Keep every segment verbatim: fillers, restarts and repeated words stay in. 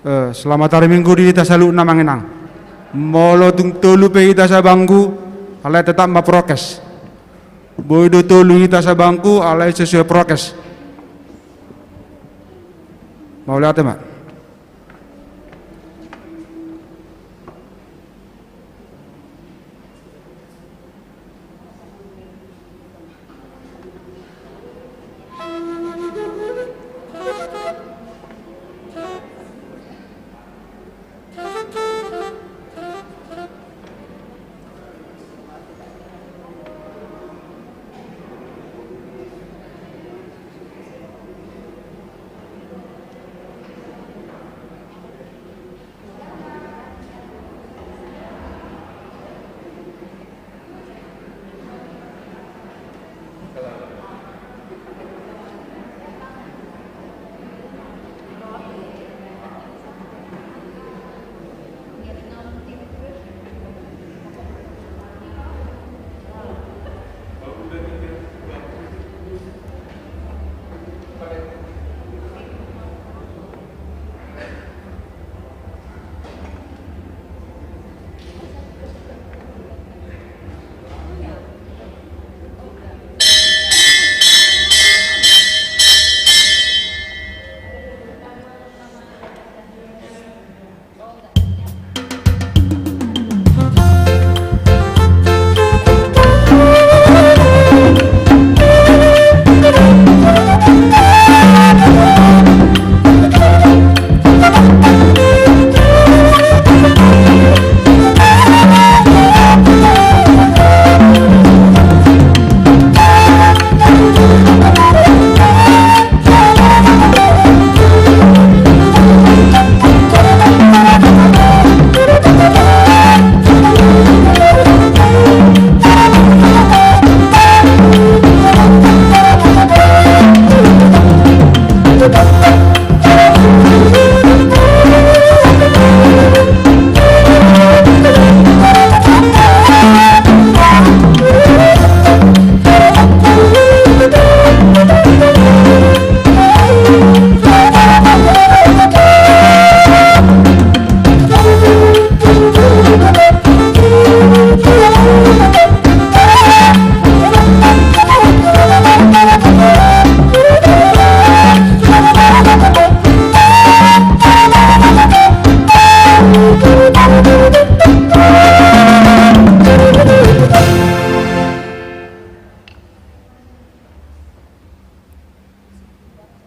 Eh, selamat hari Minggu di hita saluhutna, Amang Inang. Molo tung tolu pe hita sabangku, alai tetap ma prokes. Boi do tolu hita sabangku, alai sesuai prokes. Mauliate ma.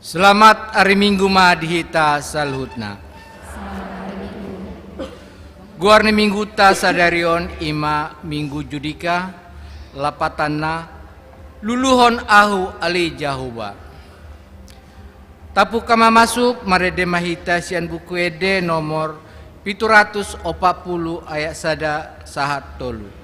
Selamat ari Minggu ma di hita saluhutna. Goar ni Mingguta sadari on i ma Minggu Judika, lapatanna: Luluhon Ahu ale Jahowa. Tapuka ma masuk, marende ma hita sian Buku Ende nomor pitu ratus opat pulu ayat sada sahat tolu.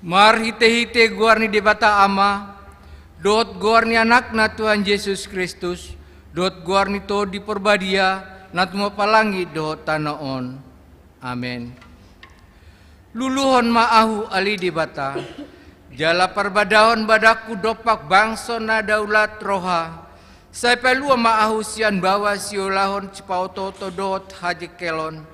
Marhitehite goar ni Debata Ama, dohot goar ni Anakna Tuhan Jesus Kristus, dohot goar ni Tondi Parbadia, na tumompa langit dohot tano on. Amen. Luluhon ma ahu ale Debata, jala parbadahon badanku dompak bangso na daulat roha, sai palua ma ahu sian baoa siolahon sipaotooto dohot hajengkelon.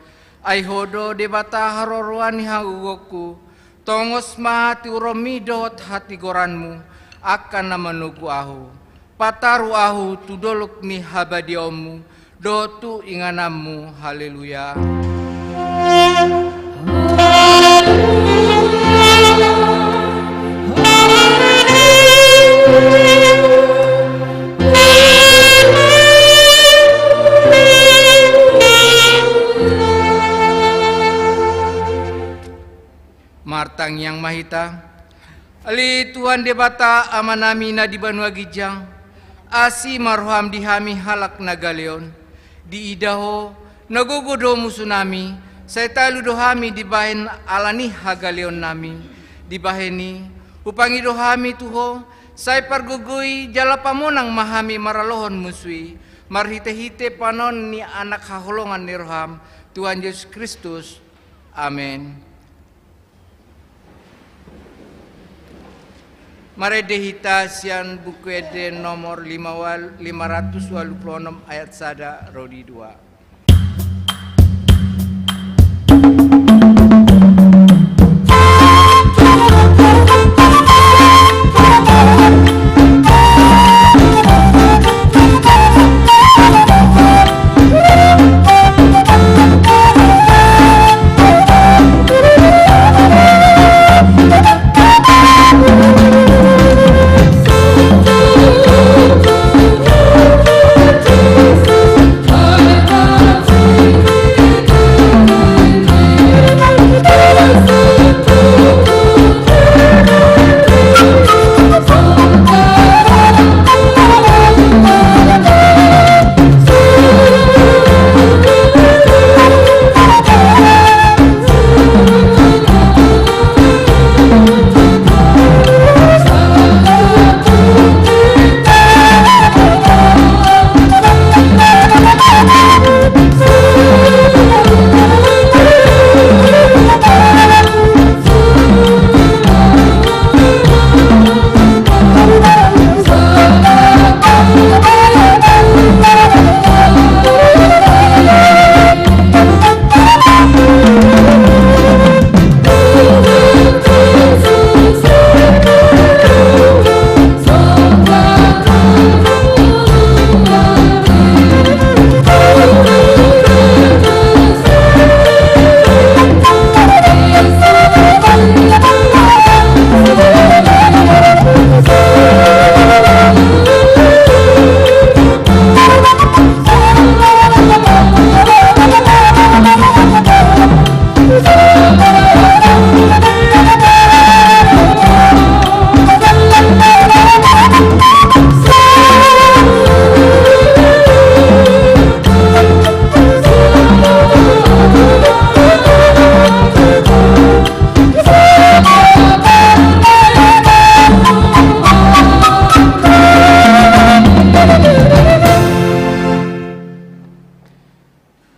Ai Ho do Debata haroroan ni hagogoonku, tongos ma hatiuronmi dohot hatigoranmu, angka na manogu ahu. Pataru ahu tu dolok ni habadiaonmu, dohot tu ingananmu. Haleluya. Martangiang ma hita. Ale Tuhan Debata Amanami na di banua ginjang, asi ma roham di hami halak na gale on. Diida Ho, na gogo do musunami, sai talu do hami dibahen ala ni hagaleonnami. Dibahen i, hupangido hami tu Ho, sai pargogoi jala pamonang ma hami maralohon musu i, marhitehite panaon ni Anak haholongan ni roham, Tuhan Jesus Kristus. Amen. Marende hita sian Buku Ende nomor lima wal-, lima ratus walu pulu onom ayat sada ro di dua.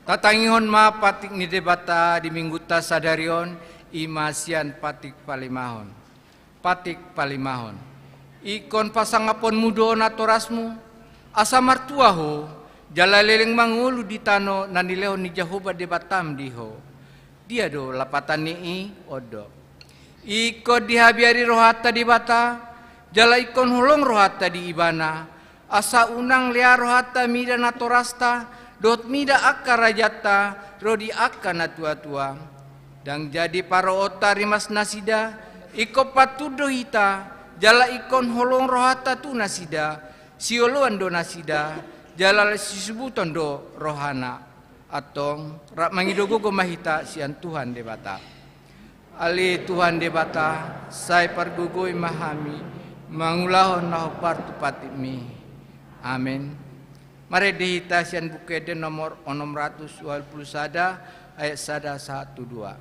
Tatangihon ma patik ni Debata di Minggunta sadari on, i ma sian patik palimahon. Patik palimahon. Ingkon pasangaponmu do natorasmu, asa martua ho, jala leleng mangolu di tano na nilehon ni Jahowa Debatam di ho. Dia do lapatan ni i? On do. Ingkon dihabiari rohanta Debata, jala ingkon holong rohanta di Ibana, asa unang lea rohanta mida natorasta, dohot mida angka rajanta, ro di angka natuatua. Ndang jadi paroonta rimas nasida, ingkon pantun do hita, jala ingkon holong rohanta tu nasida, sioloan do nasida, jala sisubuton do rohana. Antong, rap mangido gogo ma hita sian Tuhan Debata. Ale Tuhan Debata, sai pargogoi ma hami, mangulahon na hombar tu patikmi. Amen. Marende hita sian Buku Ende nomor onom ratus walu pulu sada, ayat sada sahat tu dua.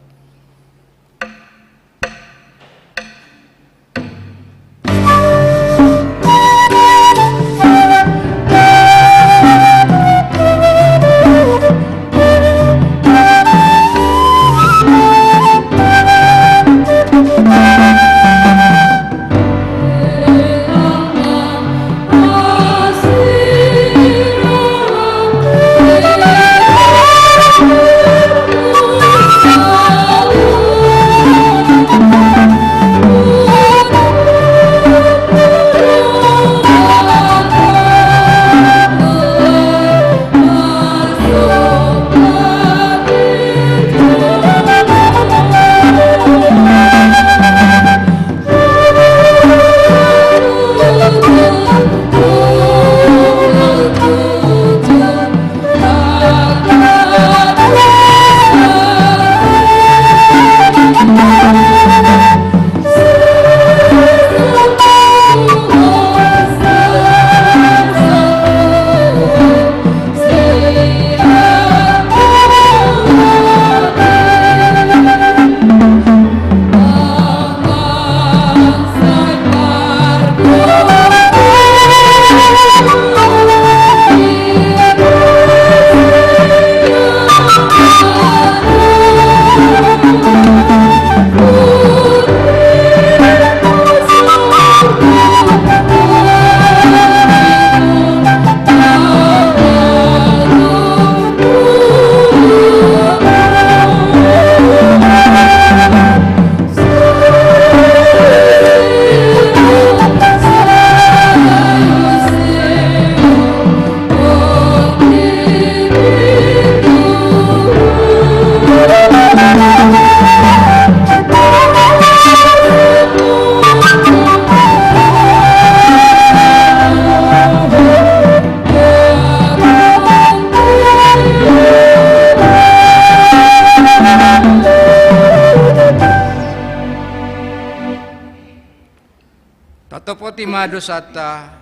Ima dosanta,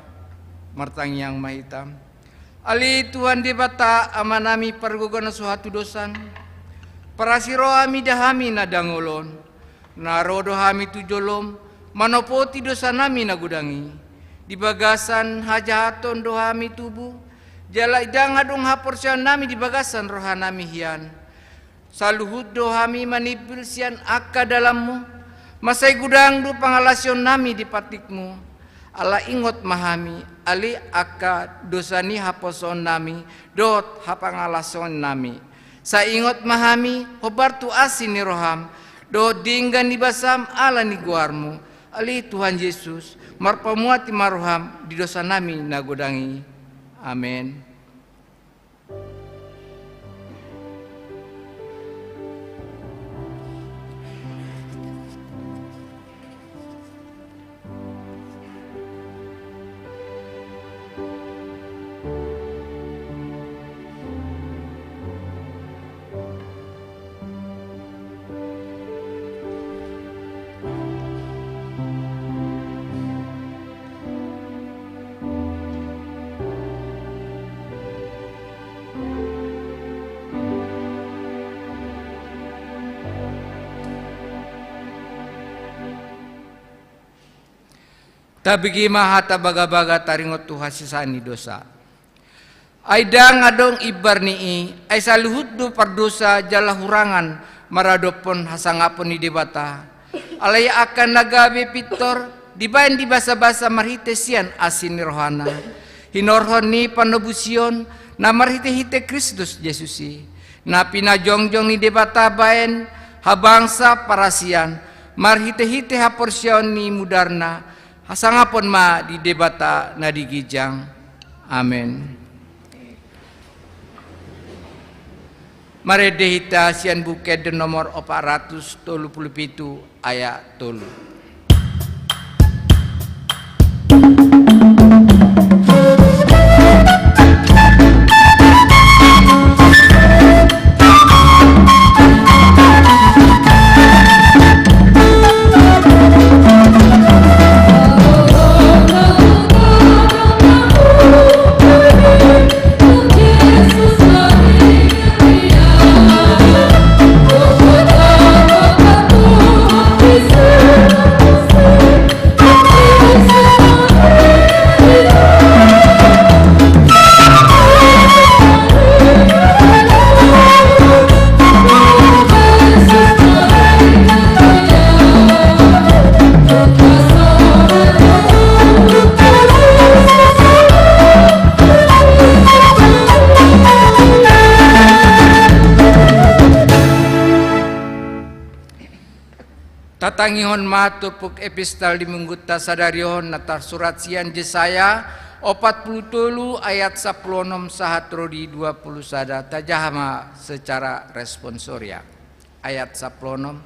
martangiang ma hita. Ale Tuhan Debata, Amanami pargogo na so hatudosan, parasi rohami da hami na dangol on, na ro do hami tu jolom, manopoti dosanami na godang i. Di bagasan hajahaton do hami tubu, jala ndang adong haporseaonnami di bagasan rohanami hian. Saluhut do hami manimbul sian angka dalanmu, mansai godang do pangalaosionnami di patikmu. Ala ingot ma hami, ale angka dosa ni haposoonnami dohot hapangalaosionnami. Sai ingot ma hami, hombar tu asi ni roham, dohot denggan ni basam ala ni goarmu. Ale Tuhan Jesus, marpamuati ma roham di dosanami na godang i. Amen. Tabege ma hata bagabaga taringot tu hasesaan ni dosa. Ai ndang adong imbar ni i, ai saluhut do pardosa jala hurangan maradophon hasangapon ni Debata. Alai angka na gabe pintor, dibaen di basabasa marhite sian asi ni rohana. Hinorhon ni panobusion, na marhitehite Kristus Jesus i. Na pinajongjong ni Debata baen habangsa parasian, marhitehite haporseaon ni mudarna, hasangapon ma di Debata na di ginjang. Amen. Marende hita sian Buku Ende nomor opat ratus tolu pulu pitu ayat tolu. Tatangihon ma turpuk epistel di minggunta sadari on na tarsurat sian Jesaya opat pulu tolu ayat sampulu onom sahat ro di dua pulu sada, tajaha ma secara responsoria. Ayat sampulu onom.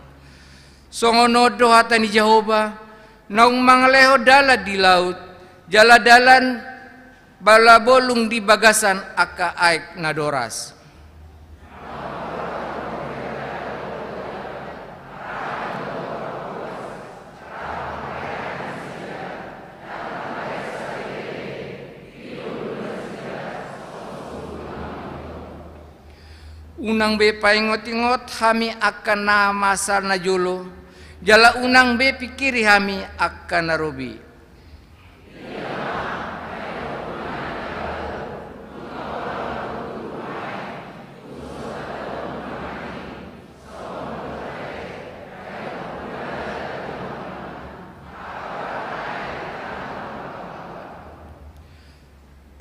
Songon on do hata ni Jahowa, naung mangalehon dalan di laut, jala dalan balabolung di bagasan angka aek na doras. Unang be paingotingot hami angka na masa na jolo, jala unang be pingkiri hami angka na robi.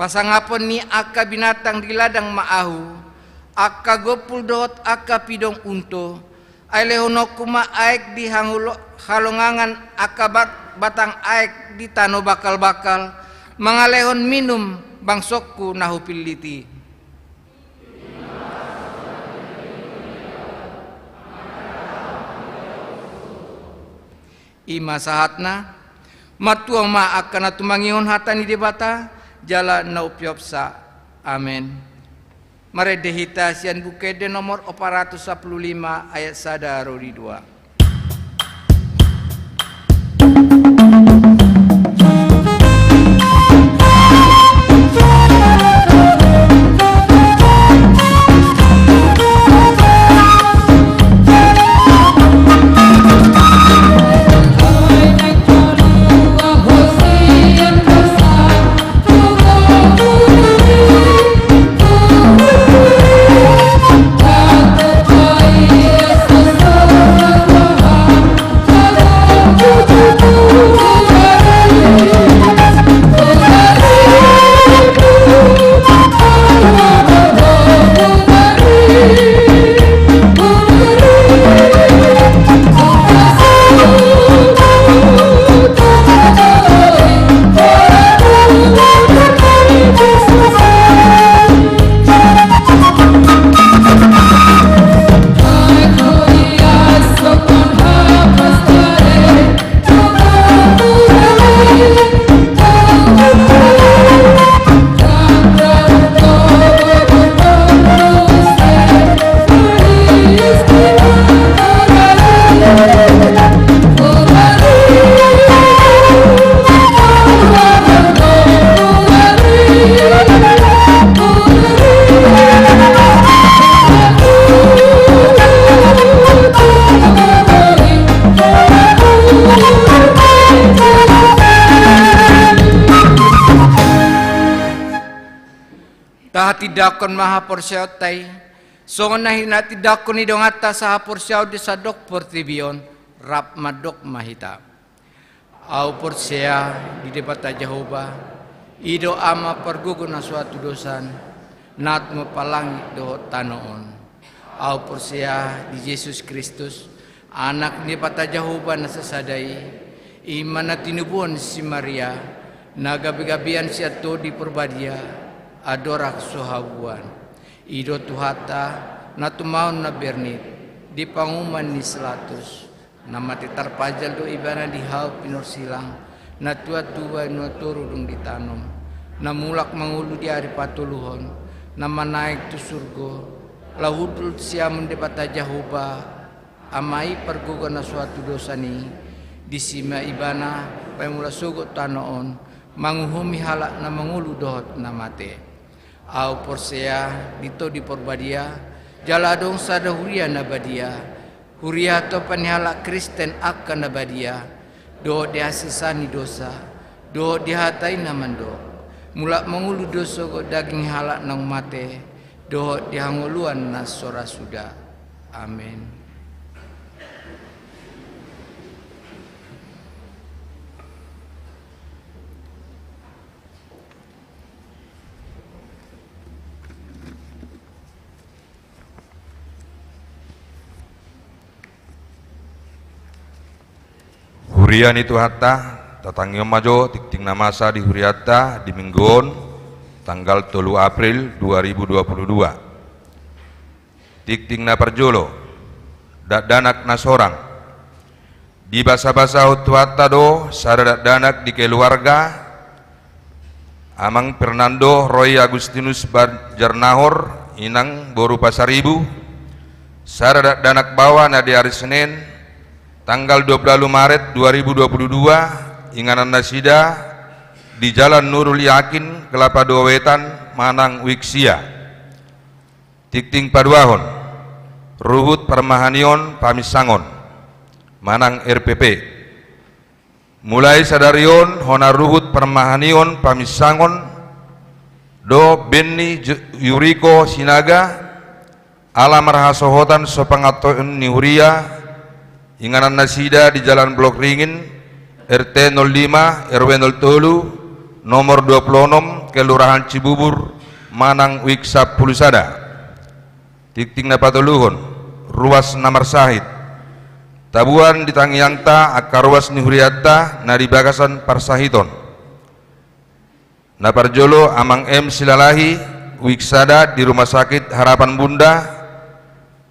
Pasangapon ni angka binatang di ladang ma ahu, angka gompul dohot angka pidong unto, ai lehononku ma aek di hangolo-, halongangan angka bat-, batang aek di tano bakal-bakal, mangalehon minum bangsongku na hupillit i. I ma sahatna. Martua ma angka na tumangihon hata ni Debata, jala na umpeopsa. Amen. Marende hita sian Buku Ende nomor opat ratus sampulu lima ayat sada ro di dua. Tahatindangkon ma haporseaonta i, songon na hinatindangkon ni donganta sahaporseaon di sandok portibi on, rap mandok ma hita. Ahu porsea di Debata Jahowa, i do Ama pargogo na so hatudosan, na tumompa langit dohot tano on. Ahu porsea di Jesus Kristus, Anak ni Debata Jahowa na sasada i, i ma na tinubuhon si Maria, na gabegabean sian Tondi Porbadia, andorang so habuan. I do Tuhanta, na tumaon na bernit, di panguhuman ni si Pilatus, na mate tarpajal do Ibana di hau pinorsilang, na tuat tuba na toru dung ditanom, na mulak mangolu di ari patoluhon, na manaek tu surgo, laho hundul siamun Debata Jahowa, Ama i pargogo na so hatudosan i, disi ma Ibana paimula sogot tu tano on, manguhumi halak na mangolu dohot na mate. Ahu porsea di Tondi Porbadia, jala adong sada huria na badia, huria hatompa ni halak Kristen angka na badia, dohot di hasesaan ni dosa, dohot di hata i na mandok, mulak mangolu do sogot daging halak naung mate, dohot di hangoluan na so ra suda. Amen. Huria ni Tuhanta, tatangihon ma jo tingting na masa di hurianta di Minggu on, tanggal tolu April dua ribu dua puluh dua. Tingting na parjolo, dakdanak na sorang. Dibasabasahon Tuhanta do sada dakdanak di keluarga, Amang Fernando Roy Agustinus Banjarnahor, Inang boru Pasaribu, sada dakdanak baoa na di ari Senin, tanggal dua puluh Maret dua ribu dua puluh dua, inganan nasida di Jalan Nurul Yakin, Kelapa Dua Wetan, manang Wik sia. Tingting paduahon, ruhut parmahanion paminsangon, manang R P P. Mulai sadari on hona ruhut parmahanion paminsangon do Benny Ju-, Yuriko Sinaga, ala marhasohotan so pangantusion ni huria, inganan nasida di Jalan Blok Ringin, R T nol lima, R W nol tolu, nomor dua puluh enam, Kelurahan Cibubur, manang Wik sampulu sada. Tingting na patoluhon, ruas na marsahit. Tabuan di tangiangta angka ruas ni hurianta na di bagasan parsahiton. Na parjolo Amang M Silalahi, Wik sada di Rumah Sakit Harapan Bunda,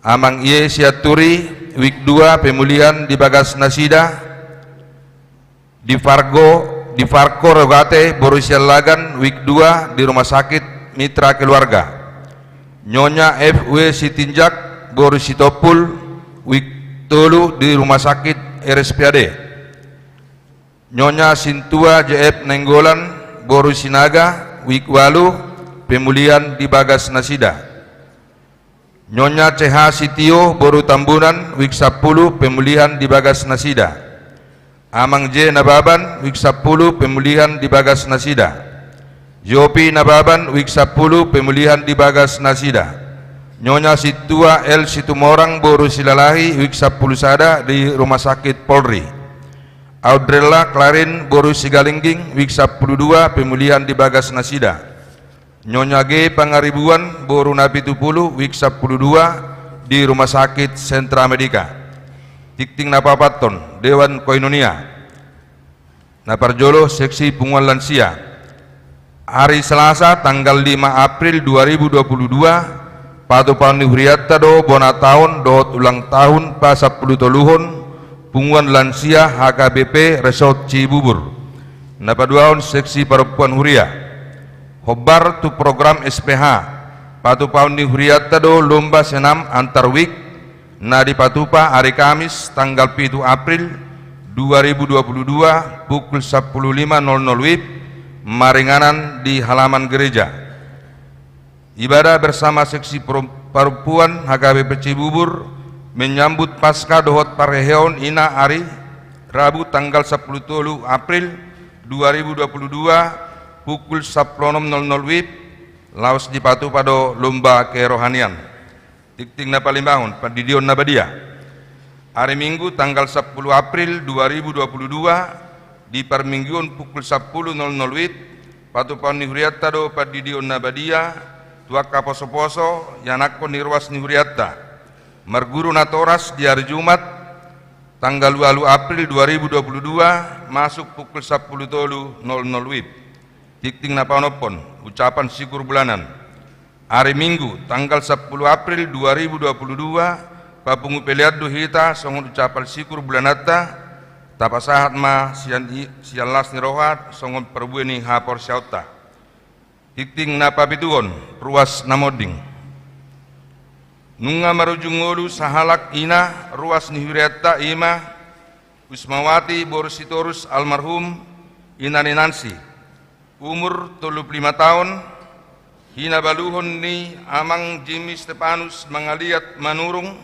Amang Ie Sianturi, Wik dua pemulihan di bagas nasida, di Fargo, di Farko Rogate, boru Siallagan, Wik dua di Rumah Sakit Mitra Keluarga. Nyonya F W Sitinjak, boru Sitompul, Wik tolu di Rumah Sakit R S P A D. Nyonya Sintua J F Nainggolan, boru Sinaga, Wik ualu, pemulihan di bagas nasida. Nyonya C H Sitio, boru Tambunan, Wik sampulu, pemulihan di bagas nasida. Amang J Nababan, Wik sampulu, pemulihan di bagas nasida. Yopi Nababan, Wik sampulu, pemulihan di bagas nasida. Nyonya Sintua L Situmorang, boru Silalahi, Wik sampulu sada di Rumah Sakit Polri. Audrella Klarin, boru Sigalingging, Wik sampulu dua, pemulihan di bagas nasida. Nyonya G Pangaribuan, boru Napitupulu, Wik sampulu dua, di Rumah Sakit Sentra Medica. Tingting na paopathon, Dewan Koinonia. Na parjolo, seksi punguan lansia. Ari Selasa, tanggal lima April dua ribu dua puluh dua, patupaon ni hurianta do bona taon dohot ulang tahun pasampulu toluhon punguan lansia H K B P Resort Cibubur. Na paduahon, seksi parompuan huria. Hombar tu program S P H, patupaon ni hurianta do lomba senam antar wik, na dipatupa ari Kamis tanggal pitu April dua ribu dua puluh dua pukul sampulu lima nol nol W I B, maringanan di halaman gereja. Ibadah bersama seksi perum-, perempuan H K B P Cibubur menyambut Paskah dohot parheheon i na ari Rabu tanggal sampulu tolu April dua ribu dua puluh dua pukul sampulu onom nol nol W I B, Laos dipatupa do lomba kerohanian. Tingting na palimahon, pandidion na badia. Ari Minggu tanggal sampulu April dua ribu dua puluh dua, di parmingguon pukul sampulu nol nol wib, patupaon ni hurianta do pandidion na badia tu angka posoposo ianakhon ni ruas ni hurianta. Marguru natoras di ari Jumat, tanggal ualu April dua ribu dua puluh dua, masuk pukul sampulu tolu nol nol wib. Tingting na paonomhon, ucapan sikur bulanan. Ari Minggu, tanggal sampulu April dua ribu dua puluh dua, papungu pelean do hita songon ucapan sikur bulananta, tapasahat ma sian i-, sian las ni roha songon parbue ni haporseaonta. Tingting na papituhon, ruas na monding. Nunga marujung ngolu sahalak ina ruas ni hurianta, i ma Usmawati boru Sitorus almarhum, ina ni Nansi. Umur tolu pulu lima taon, hinabaluhon ni amang Jimmy Stepanus Mangaliat Manurung,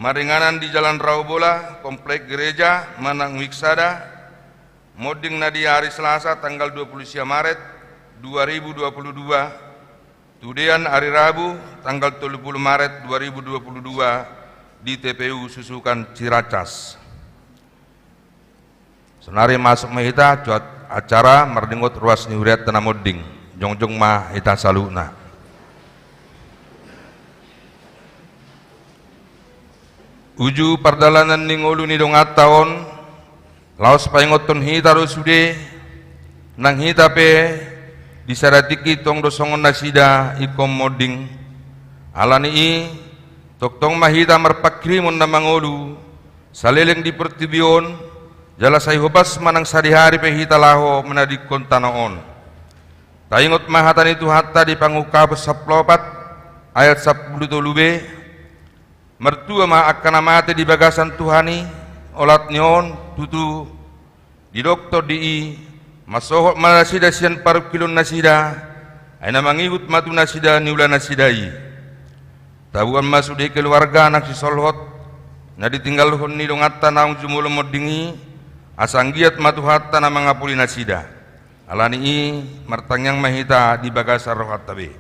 maringanan di Jalan Raobola, Komplek Gereja, Manang Wiksada, monding na di ari Selasa tanggal dua pulu sia Maret dua ribu dua pulu dua, tudean ari Rabu tanggal tolu pulu Maret dua ribu dua pulu dua, di T P U Susukan Ciracas. Saonari masuk ma hita tu at-, acara mardingot ruas ni hurianta na monding. Jongjong ma hita saluhutna. Uju pardalanan ni ngolu ni donganta on, laos paingothon hita do sude, nang hita pe di sada tingki tong do songon nasida ingkon monding. Ala ni i, tongtong ma hita marpanghirimon na mangolu, saleleng di portibi on, jala sai hobas ma nang sadihari pe hita laho manadingkon tano on. Taingot ma hata ni Tuhanta di Pangungkapon sampulu opat ayat sampulu tolu be, martua ma angka na mate di bagasan Tuhan i, olat ni on, tutu didok Tondi i, mansohot ma nasida sian parungkilon nasida, ai na mangihut ma tu nasida niula nasida i. Tabuan ma sude keluarga nang sisolhot, na ditinggalhon ni donganta naung jumolo monding i, asa anggiat ma Tuhanta na mangapuli nasida. Ala ni i, martangiang ma hita di bagasan rohanta be.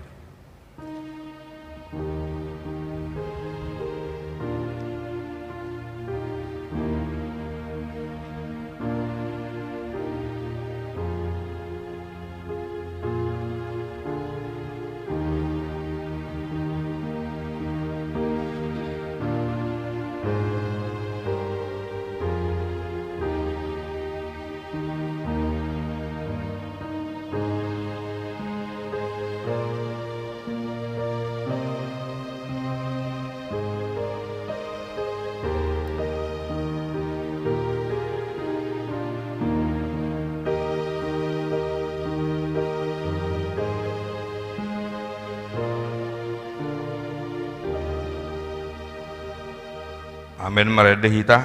Amen, marende hita.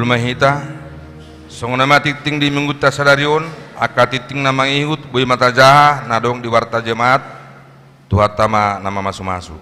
Jumpa ma hita. Songon na ma tingting di minggunta sadari on, angka tingting na mangihut boi ma tajaha na adong di warta jemaat. Tuhanta ma na mamasu-masu.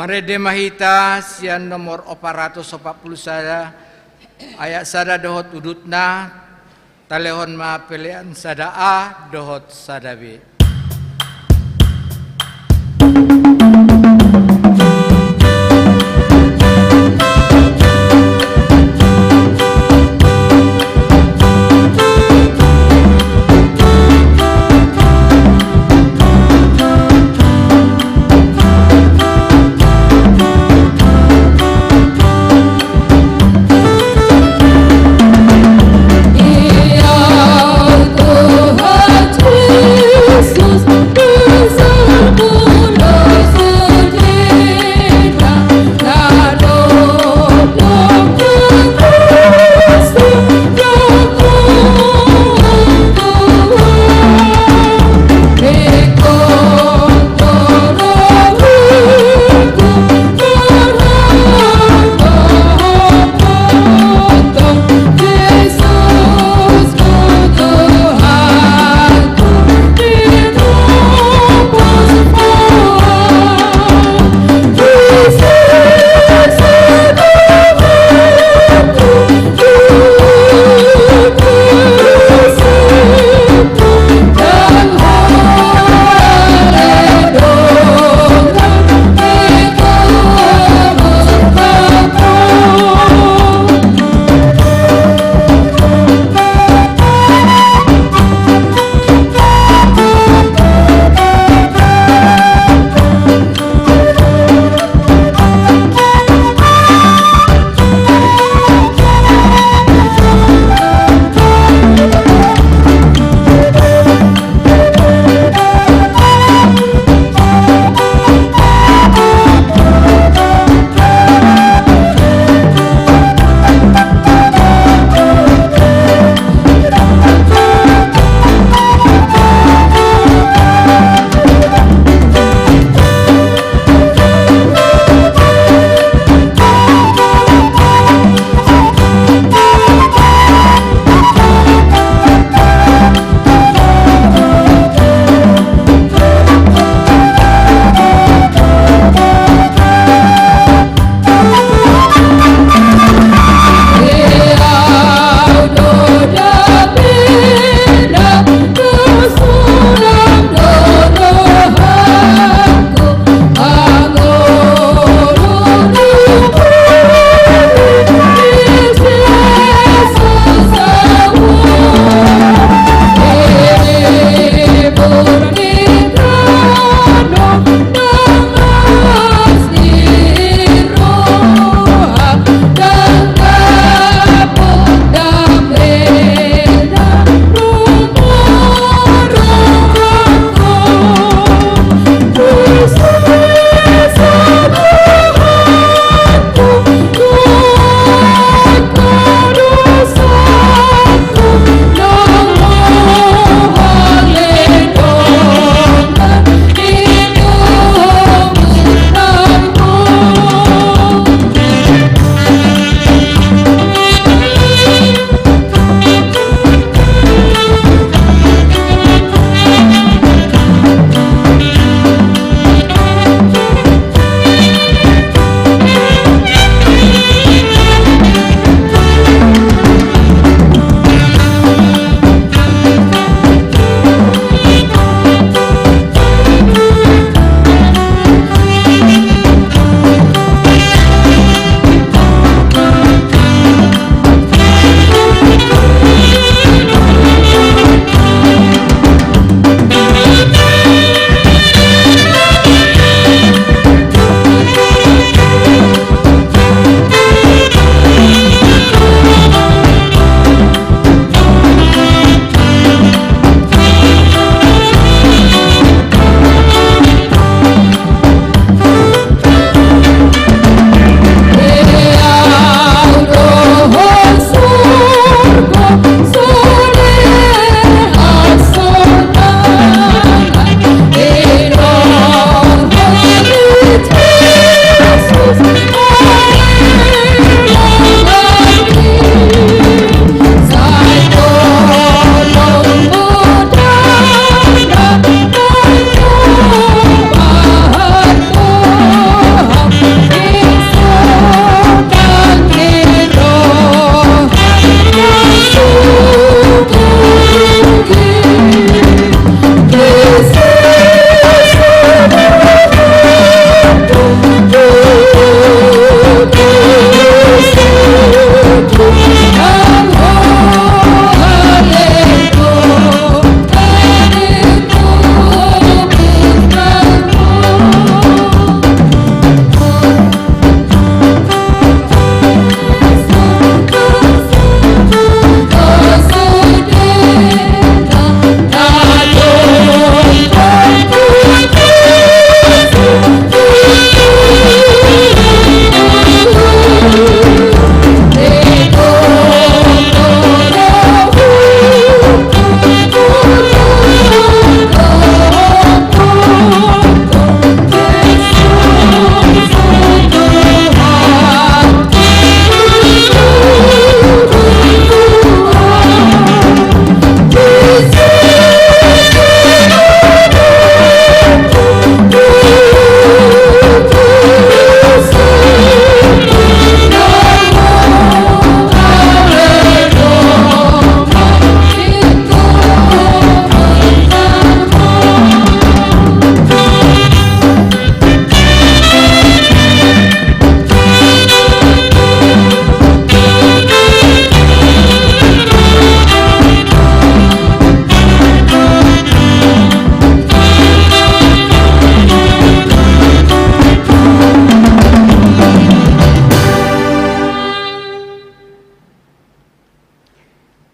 Marende ma hita sian nomor opat ratus opat pulu sada, ayat sada dohot udutna, talehon ma pelean sada A dohot sada B.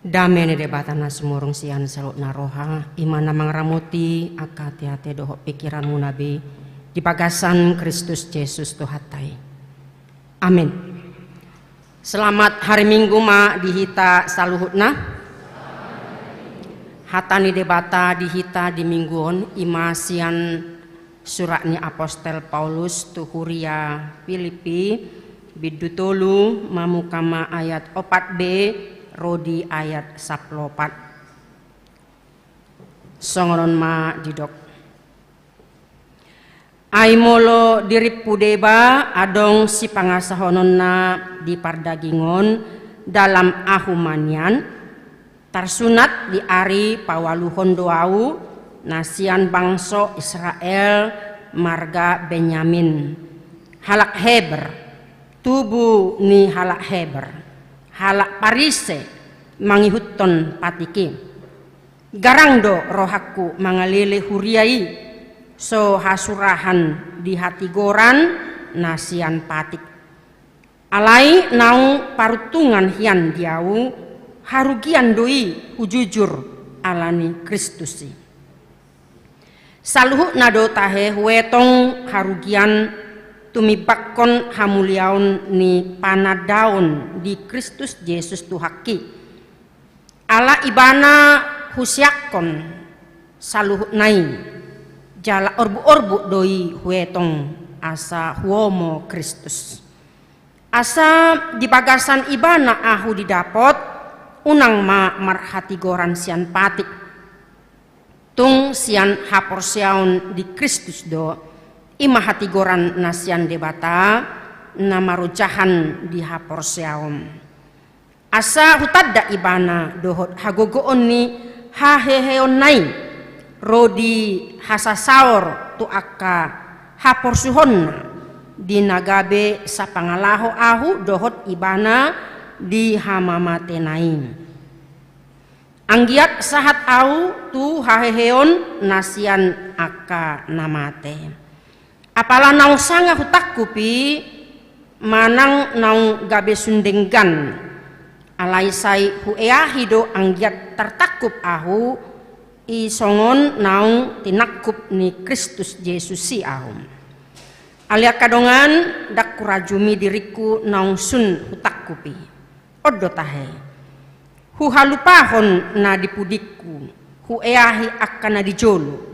Dame ni Debata na sumurung sian saluhutna roha, i ma na mangaramoti angka ateate dohot pingkiranmuna be di bagasan Kristus Jesus Tuhanta i. Amen. Selamat hari Minggu ma di hita saluhutna. Hata ni Debata di hita di Minggu on i ma sian surat ni apostel Paulus tu huria Filipi, bindu tolu, mamuka ma ayat opat be ro di ayat sampulu opat. Songon on ma didok. Ai molo dirimpu deba adong sipangasahononna di pardagingon dalam ahu manian, tarsunat di ari paualuhon do ahu, na sian bangso Israel, marga Benyamin, halak Heber, tubu ni halak Heber, halak Parise, mangihuthon patik i. Garang do rohangku mangalele huria i, so hasurahan di hatigoran na sian patik. Alai naung paruntungan hian di ahu, harugian do i hujujur ala ni Kristus i. Saluhutna do tahe huetong harugian tumimbanghon hamuliaon ni panandaon di Kristus Jesus Tuhanki. Ala Ibana huseakhon saluhutna i, jala orbuk-orbuk do i huetong asa huomo Kristus. Asa di bagasan Ibana ahu didapot, unang ma marhatigoran sian patik. Tung sian haporseaon di Kristus do, i ma hatigoran na sian Debata, na marojahan di haporseaon. Asa hutanda Ibana dohot hagogoon ni haheheonna i, ro di hasasaor tu angka haporsuhonna, di na gabe sapangalaho ahu dohot Ibana di hamamatena i. Anggiat sahat ahu tu haheheon na sian angka na mate. Apala naung sanga hutangkup i manang naung gabe sun denggan, alai sai hueahi do anggiat tartangkup ahu, i songon naung tinangkup ni Kristus Jesus i ahu. Ale angka dongan, ndang hurajumi diringku naung sun hutangkup i. On do tahe. Huhalupahon na di pudingku, hueahi angka na di jolo.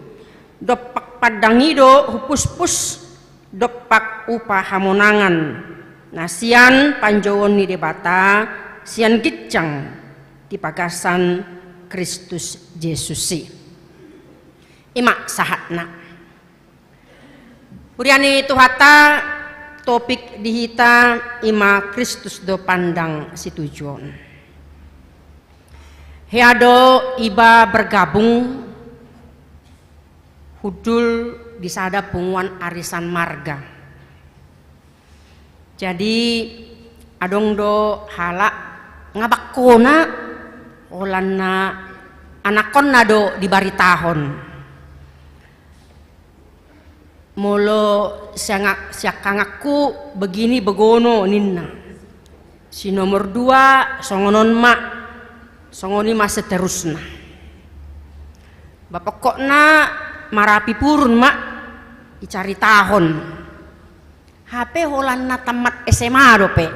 Dompak pandang i do hupuspus, dompak upa hamonangan na sian panjouon ni Debata, sian ginjang di bagasan Kristus Jesus i. I ma sahatna. Huria ni Tuhanta, topik di hita i ma Kristus do pandang situjuon. Hea do iba bergabung hundul di sada punguan arisan marga. Jadi adong do halak ngabak hona, holan na anakkonna do dibaritahon. Molo siangkanganku begini begono ninna. Si nomor dua songon on ma, songon i ma seterusna. Ba pokokna marapi purun ma dicaritahon. Hape holan na tamat S M A dope.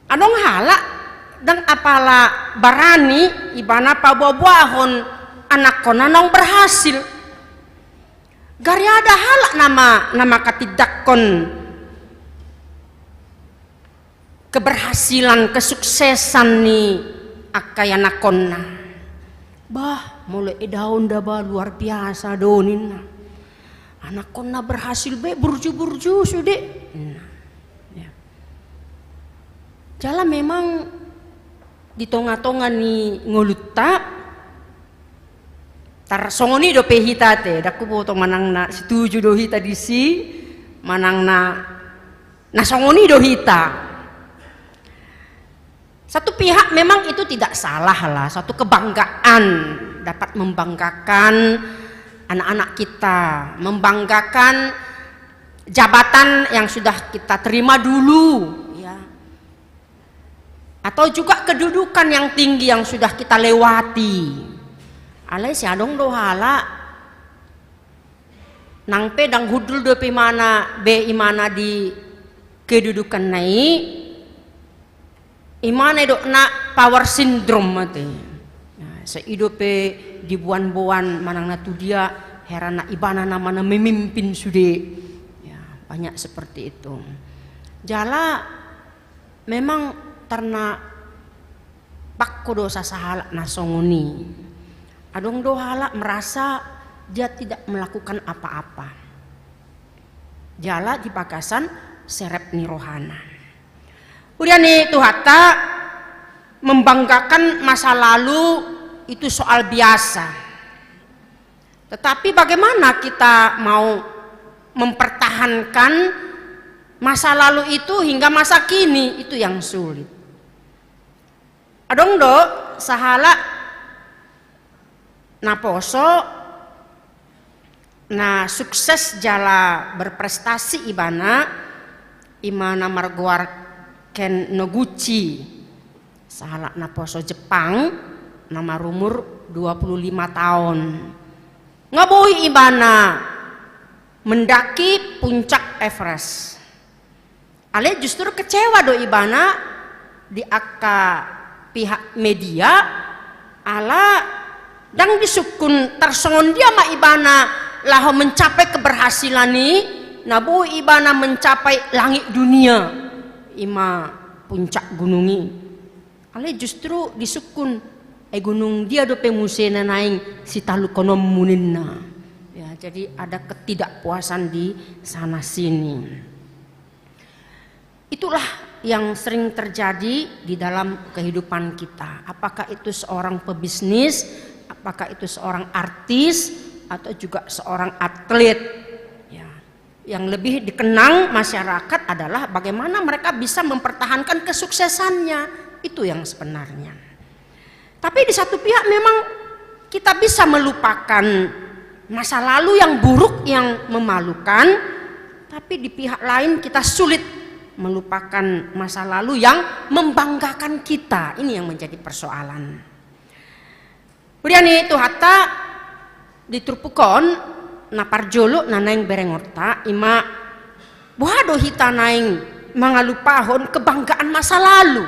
Adong halak ndang apala barani ibana paboaboahon anakkonna naung berhasil. Gariada halak nama na mangkatindangkon keberhasilan, kesuksesan ni angka ianakkonna. Bah, molo edaon da ba luar biasa do ninna. Anakkonna berhasil be burju-burju sude. Nah, ya. Jala memang di tonga-tonga ni ngolunta tarsongon i dope hita te, ndang huboto manang na setuju do hita disi, manang na na songon i do hita. Satu pihak memang itu tidak salah lah, satu kebanggaan, dapat membanggakan anak-anak kita, membanggakan jabatan yang sudah kita terima dulu, ya. Atau juga kedudukan yang tinggi yang sudah kita lewati. Alai sai adong do halak, nang pe ndang hundul dope imana, be imana di kedudukanna i, imana didokna power syndrome ate. Nah, sai i dope diboan-boan manang na tudia, heran na ibana nama na memimpin sude. Ya, banyak seperti itu. Jala memang tarna pakko do sasahalak na songon i. Adong do halak merasa dia tidak melakukan apa-apa. Jala di bagasan serep ni rohana. Huria ni Tuhanta, membanggakan masa lalu itu soal biasa. Tetapi bagaimana kita mau mempertahankan masa lalu itu hingga masa kini, itu yang sulit. Adong do sahalak naposo na sukses jala berprestasi ibana, imana margoar Ken Noguchi, sahalak naposo Jepang, na marumur dua puluh lima taon. Nga boi ibana mendaki puncak Everest. Alai justru kecewa do ibana di angka pihak media, ala ndang disungkun tarsongon dia ma ibana laho mencapai keberhasilan i, na boi ibana mencapai langit dunia, ima puncak gunung i. Alai justru disungkun, ai gunung dia dope muse na naeng sitalukononmu ninna. Ya, jadi ada ketidakpuasan di sana sini. Itulah yang sering terjadi di dalam kehidupan kita. Apakah itu seorang pebisnis, apakah itu seorang artis, atau juga seorang atlet. Ya. Yang lebih dikenang masyarakat adalah bagaimana mereka bisa mempertahankan kesuksesannya. Itu yang sebenarnya. Tapi di satu pihak memang kita bisa melupakan masa lalu yang buruk, yang memalukan, tapi di pihak lain kita sulit melupakan masa lalu yang membanggakan kita. Ini yang menjadi persoalan. Huria ni Tuhanta, di turpuk on, na parjolo na naeng berengonta, ima boha do hita naeng mangalupahon kebanggaan masa lalu.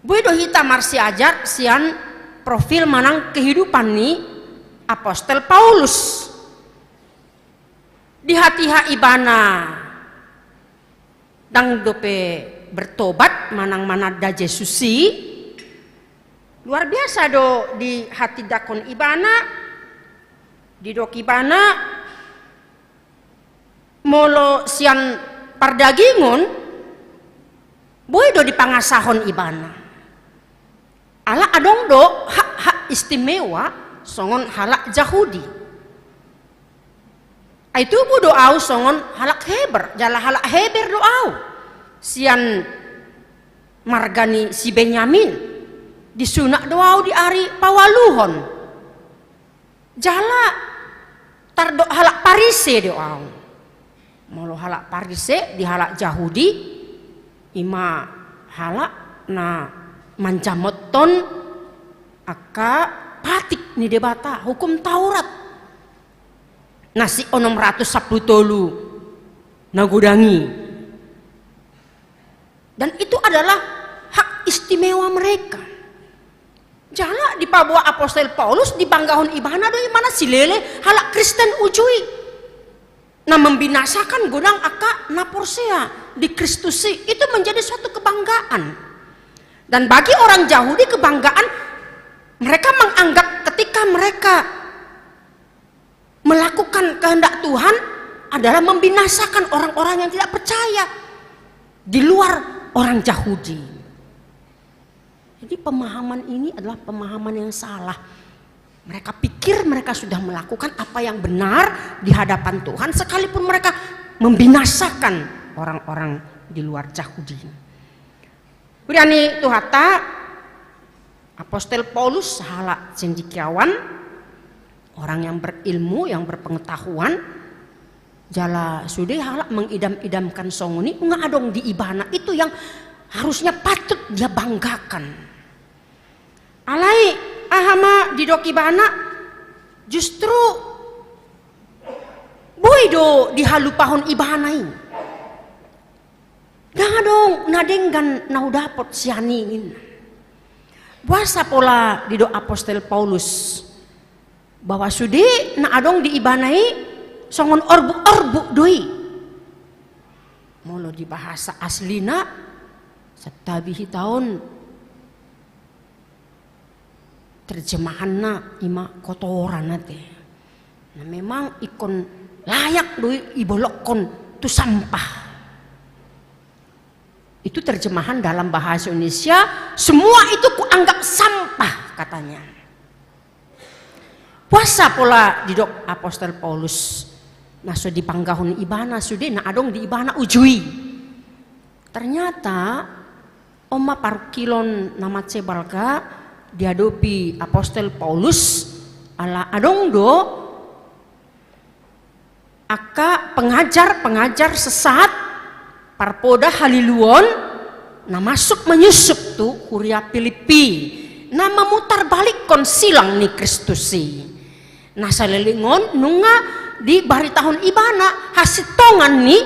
Boi do hita marsiajar sian profil manang kehidupan ni Apostel Paulus. Di hatiha ibana ndang dope bertobat manang mananda Jesus i, luar biasa do dihatindangkon ibana, didok ibana, molo sian pardagingon, boi do dipangasahon ibana. Ala adong do hak-hak istimewa songon halak Jahudi. Ai tubu do au songon halak Heber, jala halak Heber do au. Sian marga ni si Benyamin, disunat do au di ari paualuhon. Jala tardok halak Parise do au. Molo halak Parise di halak Jahudi, ima halak na manjamothon angka patik ni Debata, hukum Taurat. Na si onom ratus sampulu tolu na godang i. Dan itu adalah hak istimewa mereka. Jala dipaboa Apostel Paulus, dibanggahon ibana do imana silele halak Kristen uju i. Na membinasakan godang angka na porsea di Kristus i, itu menjadi suatu kebanggaan. Dan bagi orang Jahudi kebanggaan, mereka menganggap ketika mereka melakukan kehendak Tuhan adalah membinasakan orang-orang yang tidak percaya di luar orang Jahudi. Jadi pemahaman ini adalah pemahaman yang salah. Mereka pikir mereka sudah melakukan apa yang benar di hadapan Tuhan, sekalipun mereka membinasakan orang-orang di luar Jahudi. Huria ni Tuhanta, Apostel Paulus halak cendekiawan, orang yang berilmu, yang berpengetahuan, jala sude halak mengidam-idamkan songon i, nga adong di ibana. Itu yang Harusnya patut dia banggakan. Alai aha ma didok ibana, justru boi do dihalupahon ibana i. Ndang adong na denggan na hudapot sian i, ninna. Boasa pola didok apostel Paulus bahwa sude na adong di ibana i songon orbuk-orbuk do i. Molo di bahasa aslina, santabi hita on, terjemahanna ima kotoran ate. Nah, memang ingkon layak do i dibolongkon tu sampah. Itu terjemahan dalam bahasa Indonesia, semua itu kuanggap sampah, katanya. Boasa pola didok apostel Paulus, na so dibanggahon ibana sude na adong di ibana uju i. Ternyata on ma parungkilon na mansai balga diadopi apostel Paulus, ala adong do angka pengajar-pengajar sesat, parpoda haliluon, na masuk menyusup tu huria Filipi, na memutarbalikkon silang ni Kristus i. Na saleleng on nunga dibaritahon ibana hasintongan ni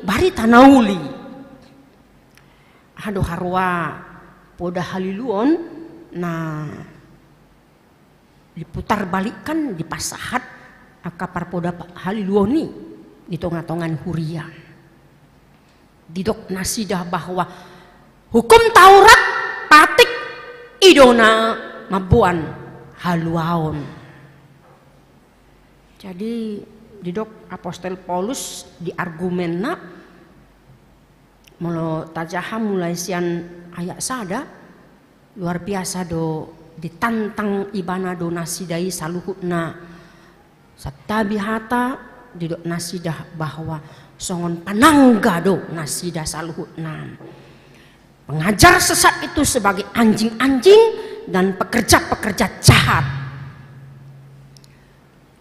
barita na uli. Aha do haroa poda haliluon na diputarbalikkan, dipasahat angka parpoda haliluon i di tonga-tonga ni huria. Didok nasida bahwa hukum Taurat, patik, i do na mamboan haluaon. Jadi didok apostel Paulus di argumenna, molo tajaha mulai sian ayat sada, luar biasa do, ditantang ibana do nasida i saluhutna. Santabi hata, didok nasida bahwa songon panangga do nasida saluhutna. Pengajar sesat itu sebagai anjing-anjing dan pekerja-pekerja jahat.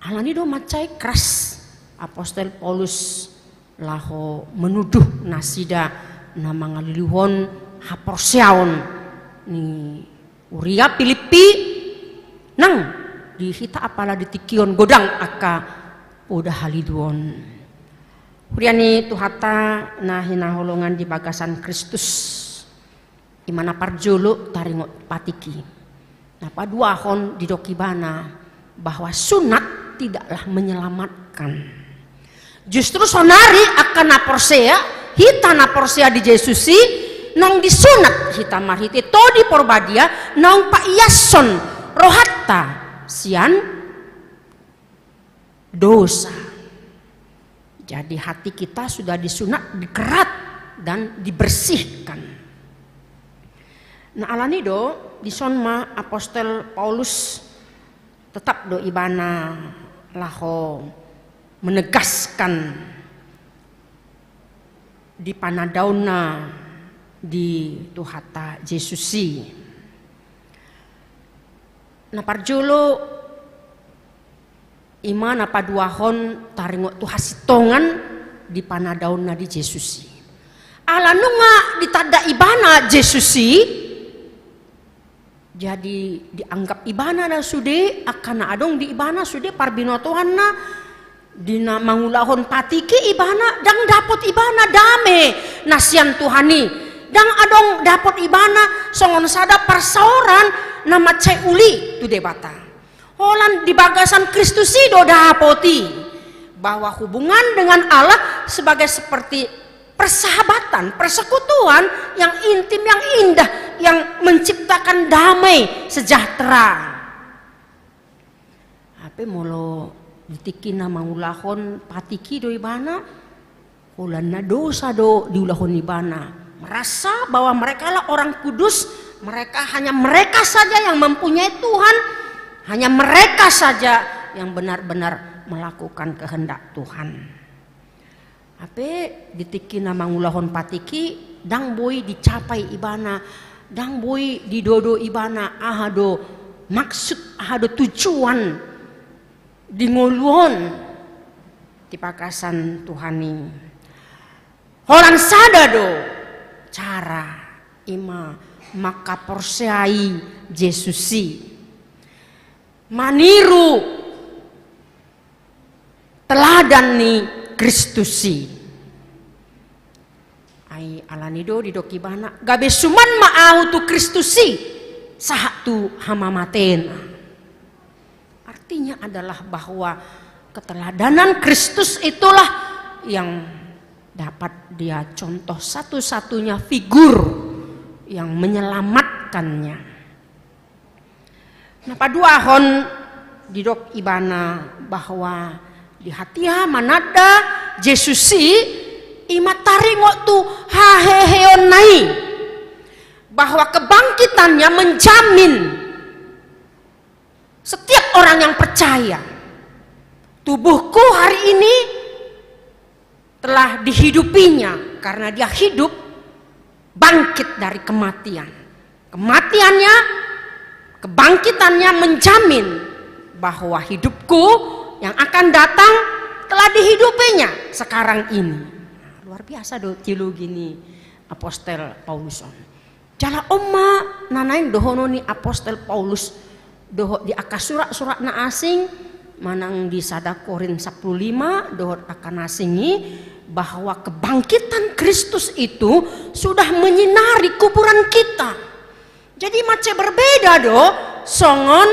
Alani do mansai keras apostel Paulus laho menuduh nasida na mangaliluhon haporseaon ni huria Filipi. Nang di hita apala di tingki on godang angka poda haliluon. Huria ni Tuhanta na hinaholongan di bagasan Kristus. Ima na parjolo taringot patik i. Na paduahon didok ibana bahwa sunat tidaklah menyelamatkan. Justru saonari angka na porsea, hita na porsea di Jesus i, naung disunat hita marhite Tondi Porbadia, naung paiashon rohanta sian dosa. Jadi hati kita sudah disunat, dikerat, dan dibersihkan. Nah, alani do dison ma apostel Paulus tetap do ibana laho menegaskan di panadaonna di Tuhanta Jesus i. Na parjolo, ima na paduahon taringot tu hasintongan di panadaonna di Jesus i. Ala nunga ditanda ibana Jesus i, jadi dianggap ibana na sude, angka na adong di ibana sude parbinotoanna, di na mangulahon patik i ibana, ndang dapot ibana dame na sian Tuhan i. Ndang adong dapot ibana songon sada parsaoran na mansai uli tu Debata. Holan di bagasan Kristus i do dapot i, bahwa hubungan dengan Allah sebagai seperti persahabatan, persekutuan yang intim, yang indah, yang menciptakan damai sejahtera. Hape molo di tingki na mangulahon patik i do ibana, holan na dosa do diulahon ibana. Merasa bahwa mereka lah orang kudus, mereka, hanya mereka saja yang mempunyai Tuhan, hanya mereka saja yang benar-benar melakukan kehendak Tuhan. Hape di tingki na mangulahon patik i, ndang boi dicapai ibana, ndang boi didodo ibana aha do maksud, aha do tujuan di ngolu on di bagasan Tuhan i. Holan sada do cara Ima mangkaporseai Jesus i, maniru teladan ni Kristus i. Ai alani do didok ibana, gabe suman ma ahu tu Kristus i, sahat tu hamamatean. Artinya adalah bahwa keteladanan Kristus itulah yang dapat dia contoh satu-satunya figur yang menyelamatkannya. Na paduahon, didok ibana bahwa di hatiha mananda Jesus i, ima taringot tu haheheonna i, bahwa kebangkitannya menjamin setiap orang yang percaya. Tubuhku hari ini telah dihidupinya karena dia hidup bangkit dari kematian. Kematiannya, kebangkitannya menjamin bahwa hidupku yang akan datang telah dihidupinya sekarang ini. Luar biasa do teologi ni Apostel Paulus on. Jala on ma na naeng dohonon ni Apostel Paulus dohot di angka surat-surat na asing, manang di sada Korint sampulu lima dohot angka na asing i, bahwa kebangkitan Kristus itu sudah menyinari kuburan kita. Jadi mansai berbeda do songon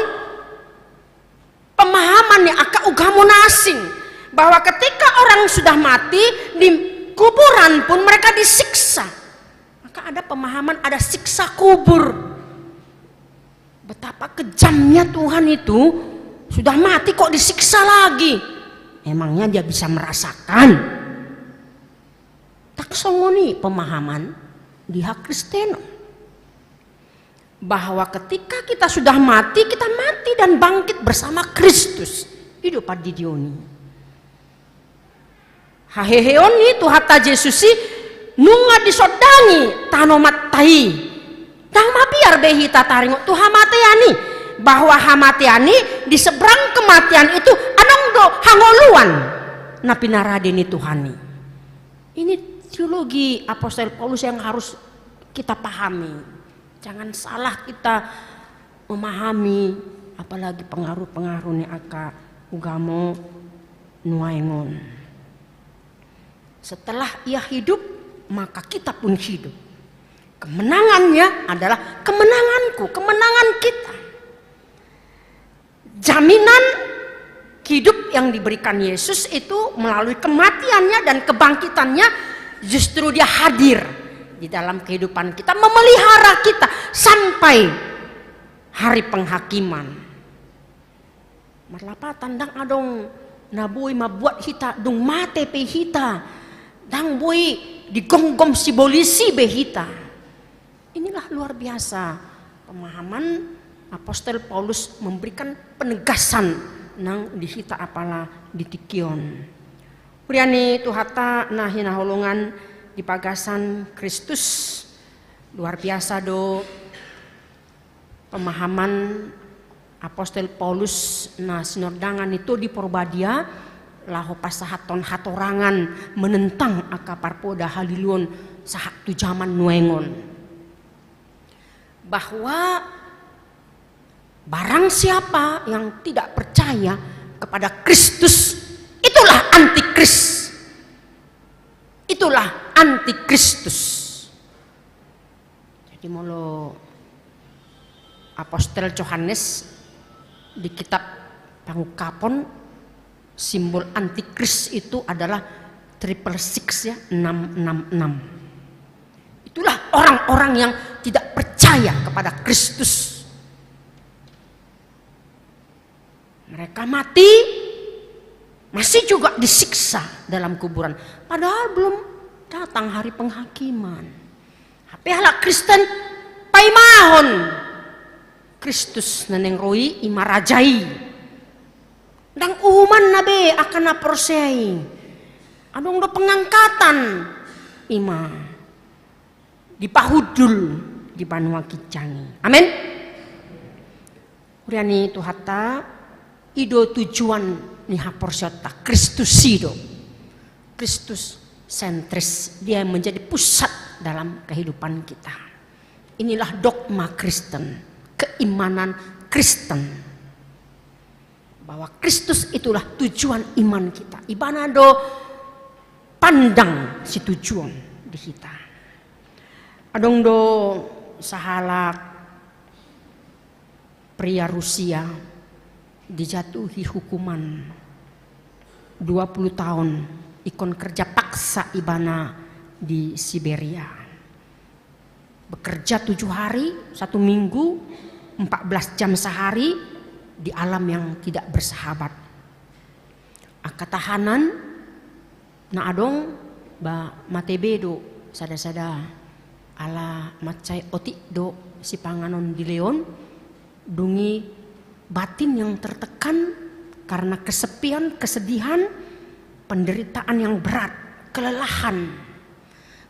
pemahaman ni angka ugamo na asing, bahwa ketika orang sudah mati, di kuburan pun mereka disiksa. Maka ada pemahaman ada siksa kubur. Betapa kejamnya Tuhan itu, sudah mati kok disiksa lagi. Emangnya dia bisa merasakan? Tak songon i pemahaman di hakristenon, bahwa ketika kita sudah mati, kita mati dan bangkit bersama Kristus. I do pandidion i. Haheheon ni Tuhanta Jesus i nunga disondangi tano mata i. Ndang mabiar be hita taringot tu hamatean i, bahwa hamatean i, di seberang kematian itu adong do hangoluan na pinarade ni Tuhan i. Ini teologi Apostel Paulus yang harus kita pahami. Jangan salah kita memahami, apalagi pengaruh-pengaruh ni angka ugamo nuaeng on. Setelah ia hidup, maka kita pun hidup. Kemenangannya adalah kemenanganku, kemenangan kita. Jaminan hidup yang diberikan Yesus itu melalui kematiannya dan kebangkitannya, justru dia hadir di dalam kehidupan kita, memelihara kita sampai hari penghakiman. Marlapatan, ndang adong na boi mambuat hita, dung mate pe hita, ndang boi digomgom sibolis i be hita. Inilah luar biasa pemahaman Apostel Paulus memberikan penegasan nang di hita apala di tingki on. Huria ni Tuhanta na hinaholongan di bagasan Kristus, luar biasa do pemahaman Apostel Paulus na sinondangan ni Tondi Porbadia laho pasahathon hatorangan menentang angka parpoda haliluon sahat tu jaman nuaeng on. Bahwa barang siapa yang tidak percaya kepada Kristus, itulah antikris. Itulah antikristus. Jadi molo Apostel Johannes di kitab Pangungkapon, simbol antikris itu adalah triple six, ya, enam enam enam. Itulah orang-orang yang tidak percaya kepada Kristus. Mereka mati, masih juga disiksa dalam kuburan. Padahal belum datang hari penghakiman. Hape halak Kristen paimahon Kristus na naeng ro i, ima raja i. Ndang uhumanna be angka na porsea i. Adong do pengangkatan, ima dipahundul di banua ginjang i. Amen. Huria ni Tuhanta, i do tujuan ni haporseaonta, Kristus i do. Kristus sentris, dia yang menjadi pusat dalam kehidupan kita. Inilah dogma Kristen, keimanan Kristen. Bahwa Kristus itulah tujuan iman kita. Ibana do pandang situjuon di hita. Adong do sahalak pria Rusia dijatuhi hukuman dua puluh taon, ingkon kerja paksa ibana di Siberia. Bekerja tujuh hari, satu minggu, empat belas jam sehari di alam yang tidak bersahabat. Angka tahanan na adong ba mate be do sada-sada, ala mansai otik do sipanganon dilehon. Dung i batin yang tertekan karena kesepian, kesedihan, penderitaan yang berat, kelelahan.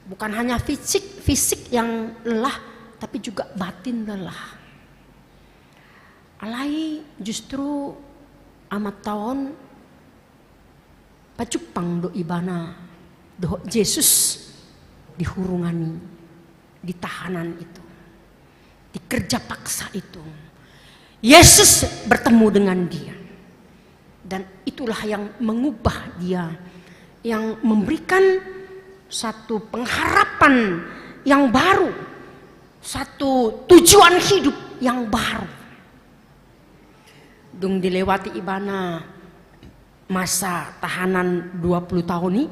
Bukan hanya fisik, fisik yang lelah, tapi juga batin lelah. Alai justru amanta on pajumpang do ibana dohot Jesus di hurungan i, di tahanan itu, di kerja paksa itu. Yesus bertemu dengan dia. Dan itulah yang mengubah dia, yang memberikan satu pengharapan yang baru, satu tujuan hidup yang baru. Dung dilewati ibana masa tahanan dua puluh taon i,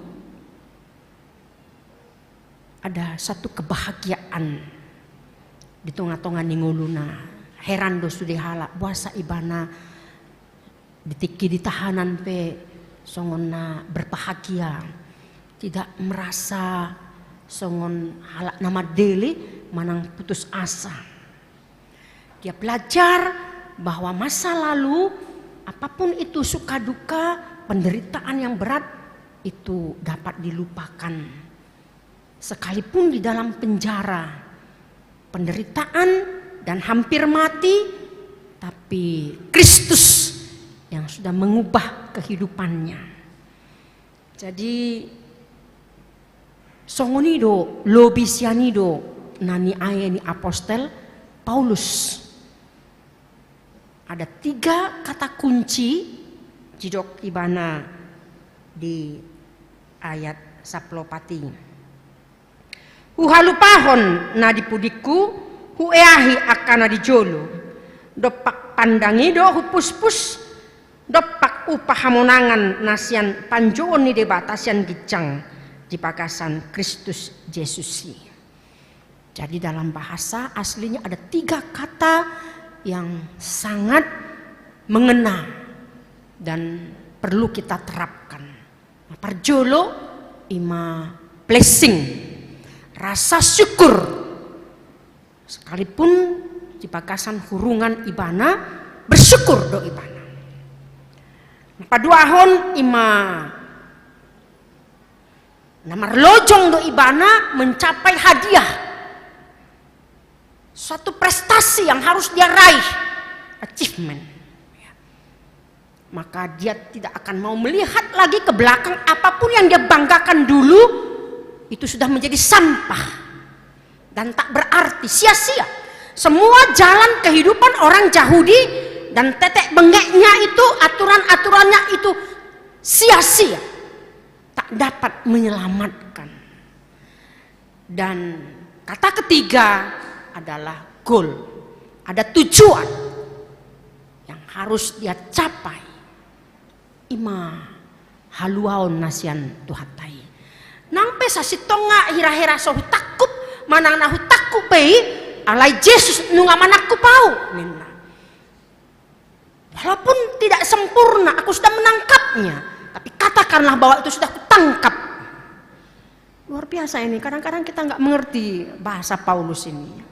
ada satu kebahagiaan di tonga-tonga ni ngoluna. Heran do sude halak, boasa ibana di tingki di tahanan pe songon na berbahagia, tidak merasa songon halak na mandele manang putus asa. Dia belajar bahwa masa lalu, apapun itu suka duka, penderitaan yang berat, itu dapat dilupakan. Sekalipun di dalam penjara, penderitaan, dan hampir mati, tapi Kristus yang sudah mengubah kehidupannya. Jadi, songon i do, lobi sian i do na niae ni apostel Paulus. Ada tiga kata kunci didok ibana di ayat sampulu opat i. Huhalupahon na di pudingku, hueahi angka na di jolo. Dompak pandang i do hupuspus, dompak upa hamonangan na sian panjouon ni Debata sian ginjang di bagasan Kristus Jesus i. Jadi dalam bahasa aslinya ada tiga kata yang sangat mengena dan perlu kita terapkan. Na parjolo ima blessing, rasa syukur. Sekalipun di bagasan hurungan ibana, bersyukur do ibana. Na paduahon ima na marlojong do ibana mencapai hadiah. Suatu prestasi yang harus dia raih, achievement. Maka dia tidak akan mau melihat lagi ke belakang, apapun yang dia banggakan dulu, itu sudah menjadi sampah dan tak berarti, sia-sia. Semua jalan kehidupan orang Yahudi dan tetek bengeknya itu, aturan-aturannya itu sia-sia, tak dapat menyelamatkan. Dan kata ketiga adalah goal. Ada tujuan yang harus dia capai. Ima haluaon na sian Tuhanta i. Nang pe sasintongna hira-hira so hutangkup, manang na hutangkup be i, alai Jesus nunga manangkup ahu, ninna. Walaupun tidak sempurna, aku sudah menangkapnya, tapi katakanlah bahwa itu sudah kutangkap. Luar biasa ini, kadang-kadang kita nggak mengerti bahasa Paulus ini.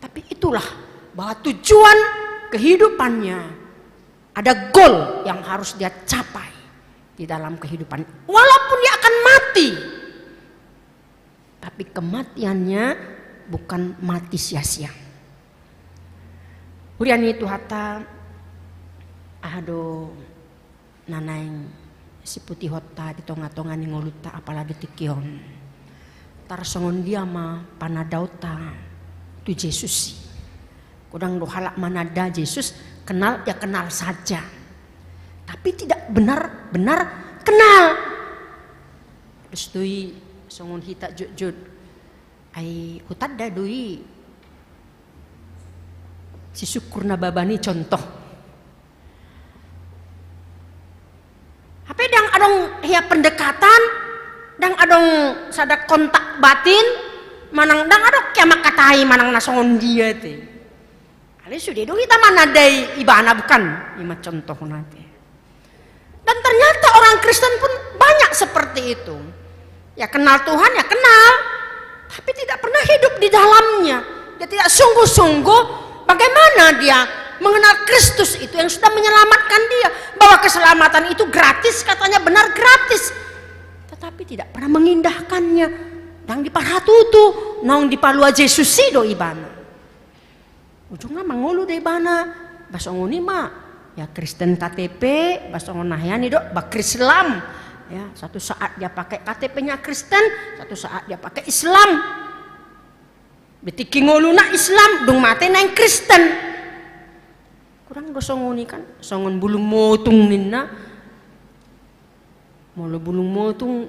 Tapi itulah bahwa tujuan kehidupannya, ada goal yang harus dia capai di dalam kehidupan. Walaupun dia akan mati, tapi kematiannya bukan mati sia-sia. Huria ni Tuhanta, aha do na naeng siputihonta di tonga-tonga ni ngolunta apala di tingki on. Tarsongon dia ma panadaonta tu Jesus i. Godang do halak mananda Jesus, kenal, ya kenal saja. Tapi tidak benar-benar kenal. Terus do i songon hita jotjot. Ai hutanda do i si Sungkur Nababan i contoh. Hape ndang adong hea pendekatan, ndang adong sada kontak batin, manang ndang adong hea mangkatai manang na songon dia te. Alai sude do hita manandai ibana, bukan? I ma contohna te. Dan ternyata orang Kristen pun banyak seperti itu. Ya kenal Tuhan, ya kenal. Tapi tidak pernah hidup di dalamnya. Dia tidak sungguh-sungguh bagaimana dia mengenal Kristus itu yang sudah menyelamatkan dia. Bahwa keselamatan itu gratis, katanya benar gratis. Tetapi tidak pernah mengindahkannya. Ndang diparhatutu, naung dipalua Jesus i do ibana. Ujungna mangolu do ibana, ba songon i ma, ya Kristen K T P, ba songon na hea ni do, ba Krislam. Ya, satu saat dia pakai K T P-nya Kristen, satu saat dia pakai Islam. Di tingki ngoluna Islam, dung mate naeng Kristen. Godang do songon i kan, songon bulung motung ninna. Molo bulung motung,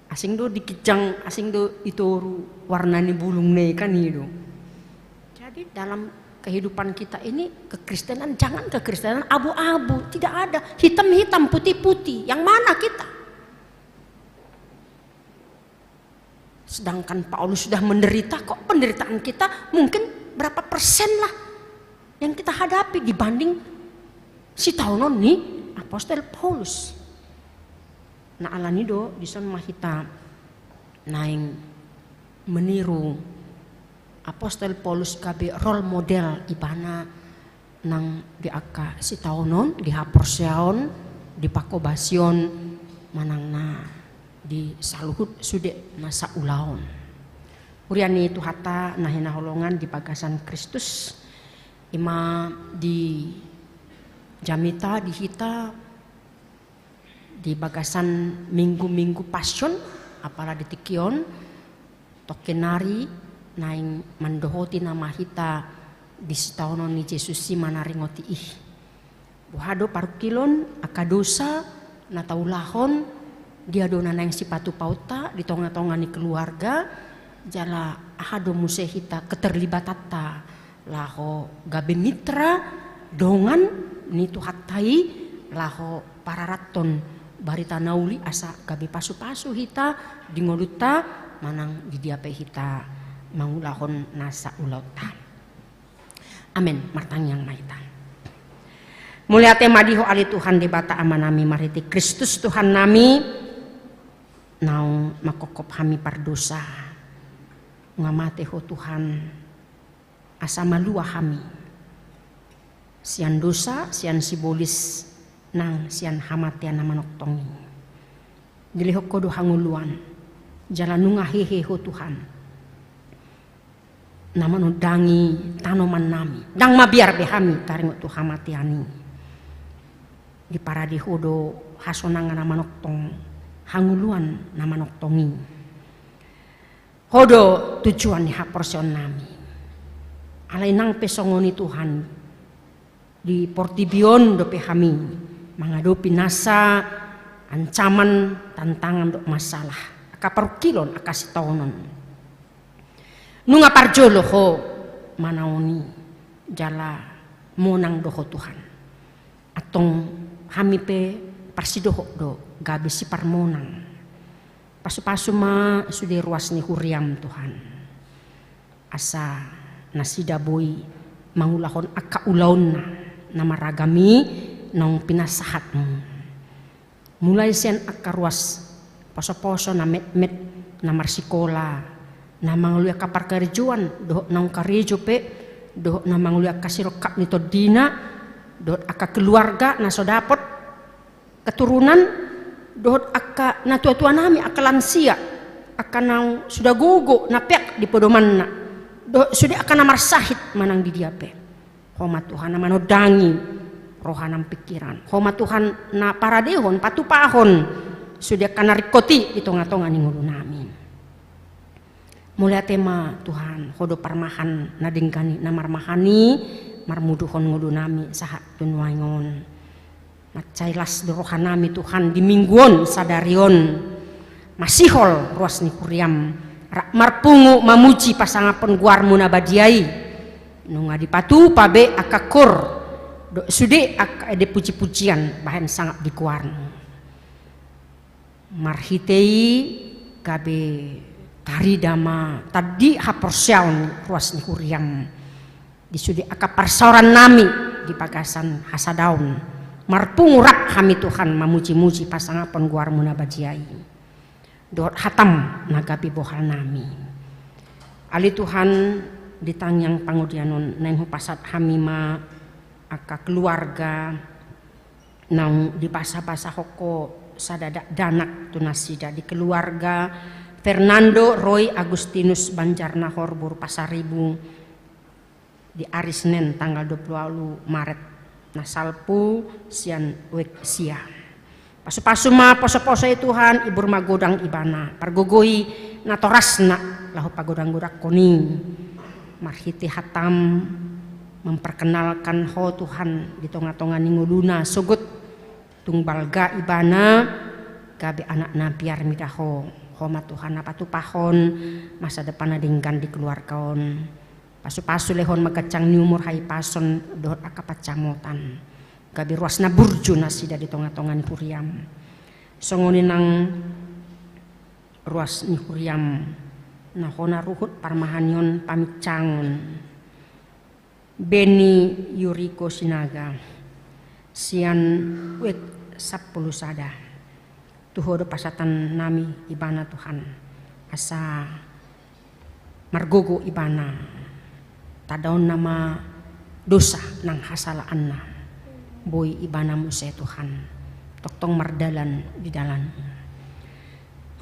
asing do di ginjang, asing do i toru warna ni bulungna i kan, i do. Jadi dalam kehidupan kita ini, kekristenan, jangan kekristenan abu-abu, tidak ada hitam-hitam, putih-putih. Yang mana kita? Sedangkan Paulus sudah menderita, kok penderitaan kita mungkin berapa persen lah yang kita hadapi dibanding sitaonon ni apostel Paulus. Nah, alani do dison ma hita naeng meniru apostel Paulus gabe role model ibana nang di angka sitaonon, di haporseaon, di pangkobasion, manang na di saluhut sude na saulaon. Huria ni Tuhanta na hinaholongan di bagasan Kristus, i ma di jamita, di hita, di bagasan minggu-minggu Pasion, apala di tingki on, tongkin nari naeng mandohoti nama hita di sitaonon ni Jesus i manaringoti i. Boha do parungkilon, angka dosa na taulahon, dia do na naeng sipatupaonta di tonga-tonga ni keluarga, jala aha do muse hita keterlibatanta laho gabe mitra, dongan ni Tuhanta i, laho pararathon barita na uli asa gabe pasu-pasu hita di ngolunta manang di dia pe hita mangulahon na saulaonta. Amen. Martangiang ma hita. Mauliate ma di Ho ale Tuhan Debata Amanami, marhite Kristus Tuhannami, naung mangkophop hami pardosa. Nunga mate Ho Tuhan, asa malua hami sian dosa, sian sibolis, nang sian hamatean na manongtong i. Dilehon Ho do hangoluan, jala nunga hehe Ho Tuhan, na manondangi tanomannami. Ndang mabiar be hami taringot tu hamatean i. Diparade Ho do hasonangan na manongtong, hangoluan na manongtong i. Ho do tujuan ni haporseaonnami. Alai nang pe songon i Tuhan, di portibi on dope hami mangadopi nasa ancaman, tantangan dohot masalah, angka parungkilon, angka sitaonon. Nunga parjolo Ho manaon i, jala monang do Ho Tuhan. Antong hami pe parsidohot do gabe siparmonang. Pasu-pasu ma sude ruas ni huriam Tuhan, asa nasida boi mangulahon angka ulaonna na maragam i naung pinasahatmu. Mulai sian angka ruas poso-poso na metmet, na marsikola, na mangalului angka parkarejoan, dohot naung karejo pe, dohot na mangalului angka sirongkap ni tondina, dohot angka keluarga na so dapot keturunan, dohot angka natua-tuanami, angka lansia, angka naung suda gogo na peak di podomanna, dohot sude angka na marsahit manang di dia pe. Ho ma Tuhan na manondangi roha nang pikiran. Ho ma Tuhan na paradehon, patupahon sude angka na ringkot i di tonga-tonga ni ngolunami. Mauliate ma Tuhan, Ho do parmahan na denggan i, na marmahan i, marmuduhon ngolunami sahat tu nuaeng on. Mansai las do rohanami Tuhan di minggu on, sadari on, masihol ruas ni huriaM, rap marpungu mamuji pasangaphon goarMu na badia i. Nunga dipatupa be angka kor dohot sude angka ende pujipujian bahen sangap di goarMu. Marhite i gabe tarida ma tandi haporseaon ruas ni huriaM di sude angka parsaorannami di bagasan hasadaon. Marpungu rap hami Tuhan mamujimuji pasangaphon goarMu na badia i dohot hataM na gabe bohalnami. Ale Tuhan, di tangiang pangodian on naeng hupasahat hami ma angka keluarga naung dibasabasahon Ho sada dakdanak tu nasida, di keluarga Fernando, Roy, Agustinus, Banjarnahor, boru Pasaribu, di ari Senen tanggal dua puluh walu Maret na salpu sian wijk sia. Pasupasu ma posoposo i Tuhan, ibur ma godang ibana, pargogoi natorasna laho pagodanggodangkon i. Marhite hataM memperkenalkan Ho Tuhan di tongatonga ni ngoluna, sogot tung balga ibana gabe anak na piar mida Ho. Ho ma Tuhan na patupahon masa depan na denggan di keluarga on. Pasupasu lehon ma ganjang ni umur, hahipason dohot angka pansamotan, gabe ruas na burju nasida di tongatonga ni huriaM. Songon i nang ruas ni huriaM na hona ruhut parmahan i on paminsangon. Beni Yuriko Sinaga sian wijk sampulu sada. Tu Ho do pasahatannami ibana Tuhan, asa margogo ibana, tandaonna ma dosa nang hasalaanna. Boi ibana muse Tuhan, tongtong mardalan di dalanMu.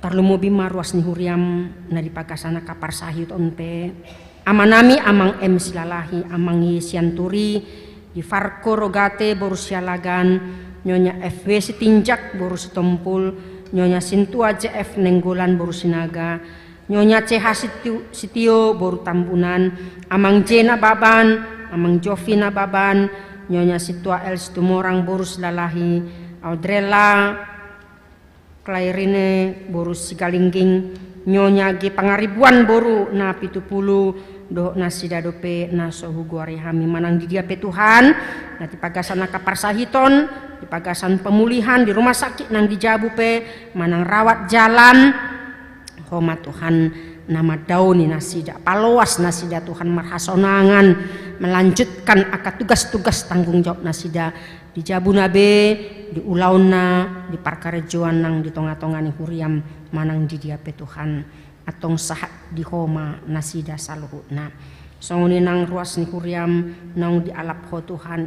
Tarlumobi ma ruas ni huriaM na di bagasan angka parsahiton pe, amanami Amang M Silalahi, Amang Y Sianturi, di Farko Rogate boru Sialagan, Nyonya F W Sitinjak boru Sitompul, Nyonya Sintua J F Nenggolan boru Sinaga, Nyonya C H Sitiu-, Sitio boru Tambunan, Amang J Nababan, Amang Jovi Nababan, Nyonya Sintua L Situmorang boru Silalahi, Audrella Klairine boru Sigalingging, Nyonya G Pangaribuan boru Napitupulu, dohot nasida dope na so hugoari hami manang di dia pe Tuhan, na di bagasan angka parsahiton, di bagasan pemulihan di rumah sakit nang di jabu pe, manang rawat jalan. Ho ma Tuhan na mandaoni nasida, paloas nasida Tuhan marhasonangan melanjutkan angka tugas-tugas tanggung jawab nasida di jabuna be, di ulaonna, di parkarejoan nang di tongatonga ni huriaM manang di dia pe Tuhan. Antong sahat di Ho ma nasida saluhutna. Songon i nang ruas ni huriaM naung dialap Ho Tuhan,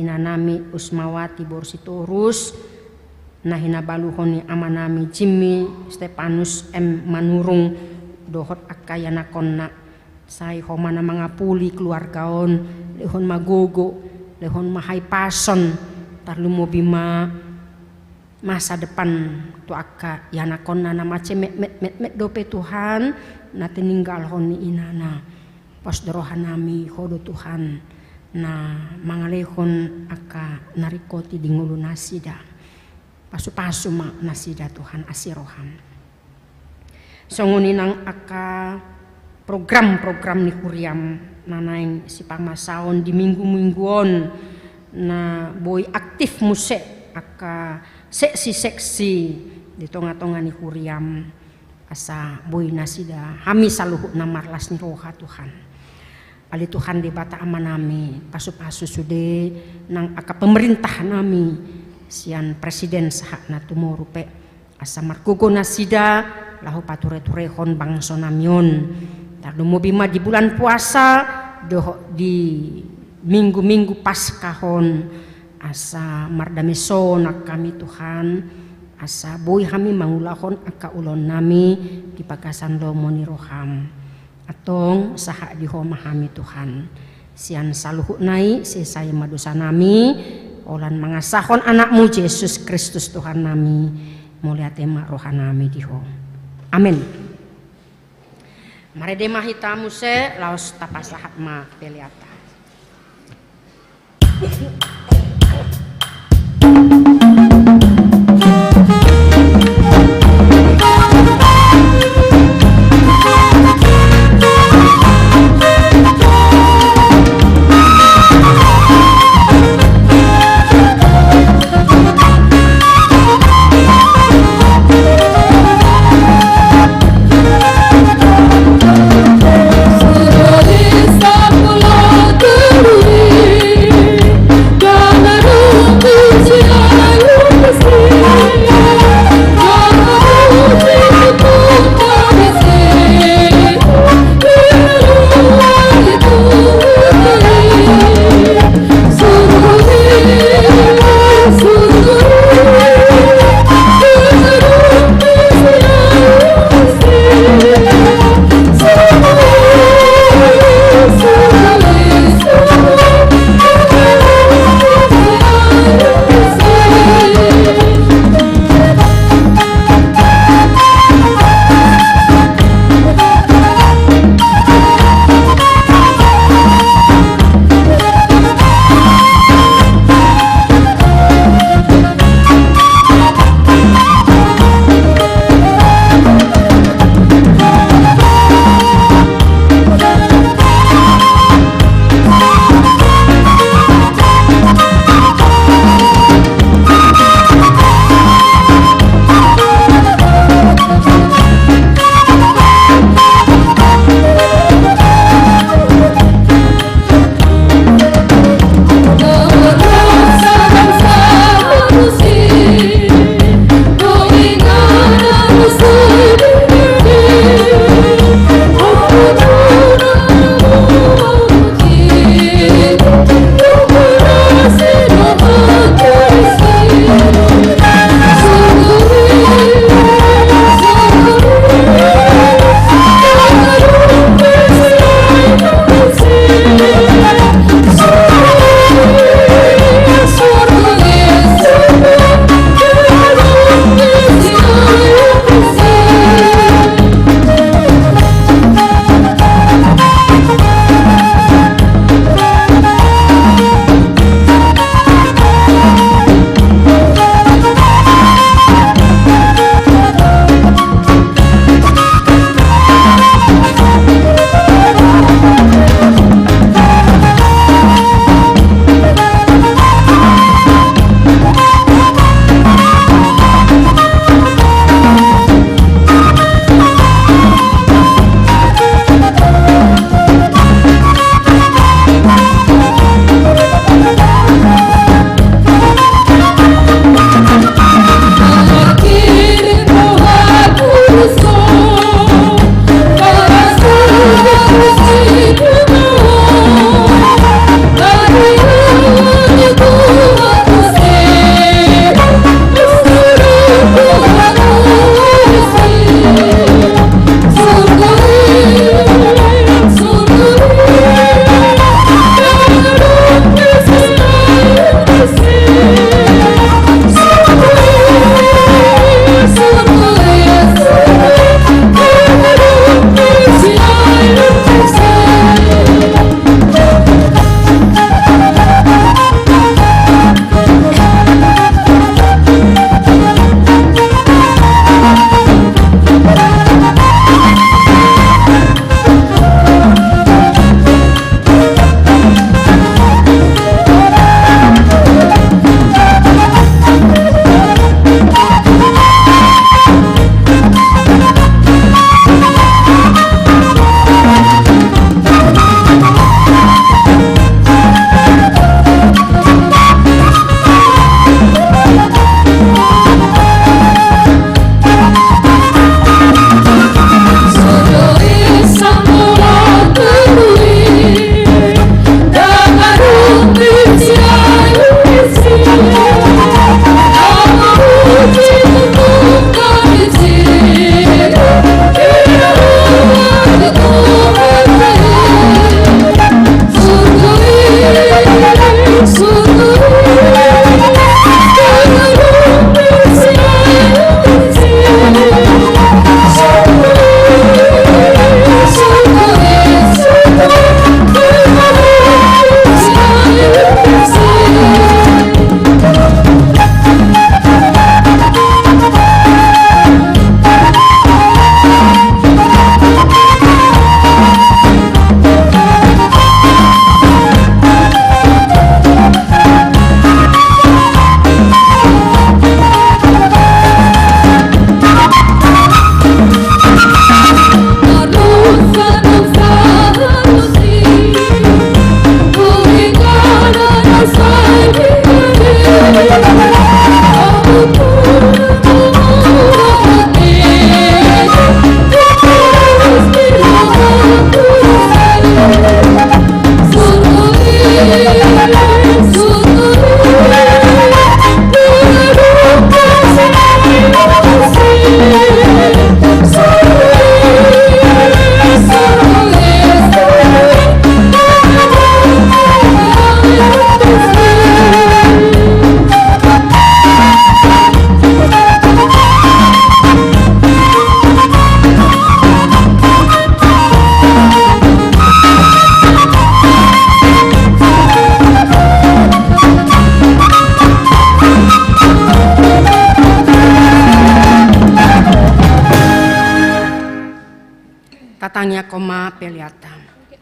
inanami Usmawati boru Sitorus, na hinabaluhon ni amanami Jimmy Stepanus M Manurung, dohot angka ianakkonna. Sai Ho ma na mangapuli keluarga on, lehon ma gogo, lehon ma hahipason, tarlumobi ma masa depan tu angka ianakkonna na mansai metmet, metmet dope Tuhan, na tininggalhon ni inana. Pos do rohanami, Ho do Tuhan na mangalehon angka na ringkot i di ngolu nasida. Pasupasu ma nasida Tuhan, asi rohaM. Songon i nang angka program-program ni huriaM na naeng sipamasaon di minggu-minggu on, na boi aktif muse angka seksi-seksi di tongatonga ni huriaM, asa boi nasida, hami saluhutna marlas ni roha Tuhan. Ale Tuhan Debata Amanami, pasupasu sude nang angka pemerintah nami, sian presiden sahat na tumoru pe, asa margogo nasida laho patureturehon bangsonami on. Tarlumobi ma di bulan puasa dohot di minggu-minggu Paskah on, asa mardame sonang hami Tuhan, asa boi hami mangulahon angka ulaonnami di bagasan lomo ni rohaM. Antong sahat di Ho ma hami Tuhan. Sian saluhutna i sesa i ma dosanami, holan mangasahon AnakMu Jesus Kristus Tuhannami, mauliate ma rohanami di Ho. Amen. Marende ma hita muse, laos tapasahat ma peleanta. Tangiangkon ma peleanta.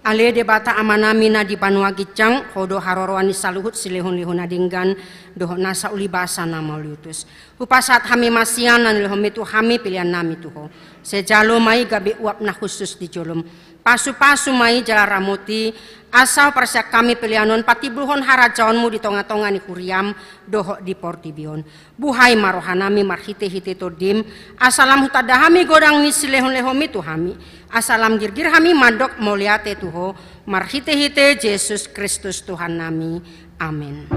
Ale Debata Amanami na di banua ginjang, Ho do haroroan ni saluhut silehonlehon na denggan dohot nasa ulibasa na mauliutus. Hupasahat hami ma sian na nilehonMi tu hami peleannami tu Ho. Sai jalo ma i gabe uap na hushus di joloM. Pasupasu ma i jala ramoti, asa huparsian hami pelean on patimbulhon harajaonMu di tongatonga ni huriaM dohot di portibi on. Buhai ma rohanami marhitehite TondiM, asa lam hutanda hami godang ni silehonlehonMi tu hami, asa lam girgir hami mandok mauliate tu Ho, marhitehite Jesus Kristus Tuhannami. Amen.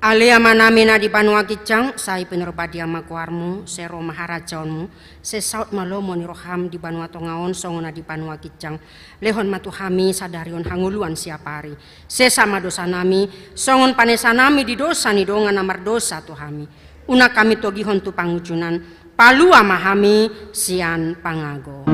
Ale Amanami na di banua ginjang, sai pinarbadia ma goarMu, sai ro ma harajaonMu, sai saut ma lomo ni rohaM di banua tonga on songon na di banua ginjang. Lehon ma tu hami sadari on hangoluan siapari. Sesa ma dosanami, songon panesanami di dosa ni dongan na mardosa tu hami. Unang hami togihon tu pangunjunan, palua ma hami sian pangago.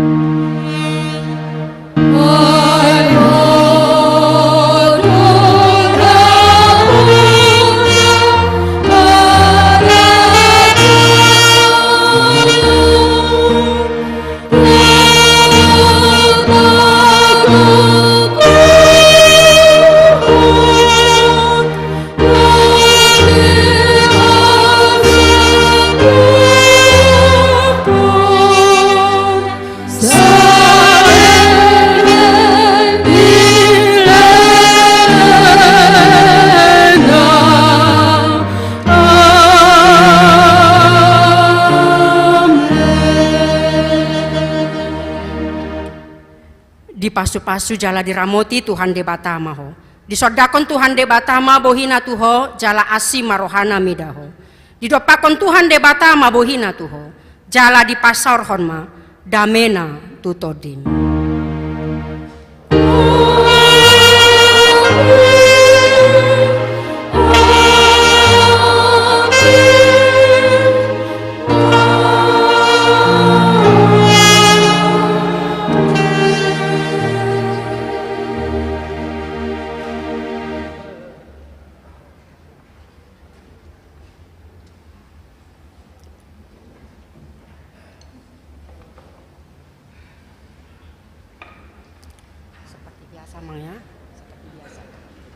Dipasupasu jala diramoti Tuhan Debata ma ho. Disondangkon Tuhan Debata ma bohiNa tu ho, jala asi ma rohaNa mida ho. Didompakkon Tuhan Debata ma bohiNa tu ho, jala dipasaorhon ma dameNa tu tondim. Seperti biasa, Mang, ya. Seperti biasa.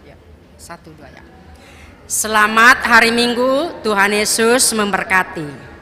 Ya. Satu, dua, ya. Selamat hari Minggu, Tuhan Yesus memberkati.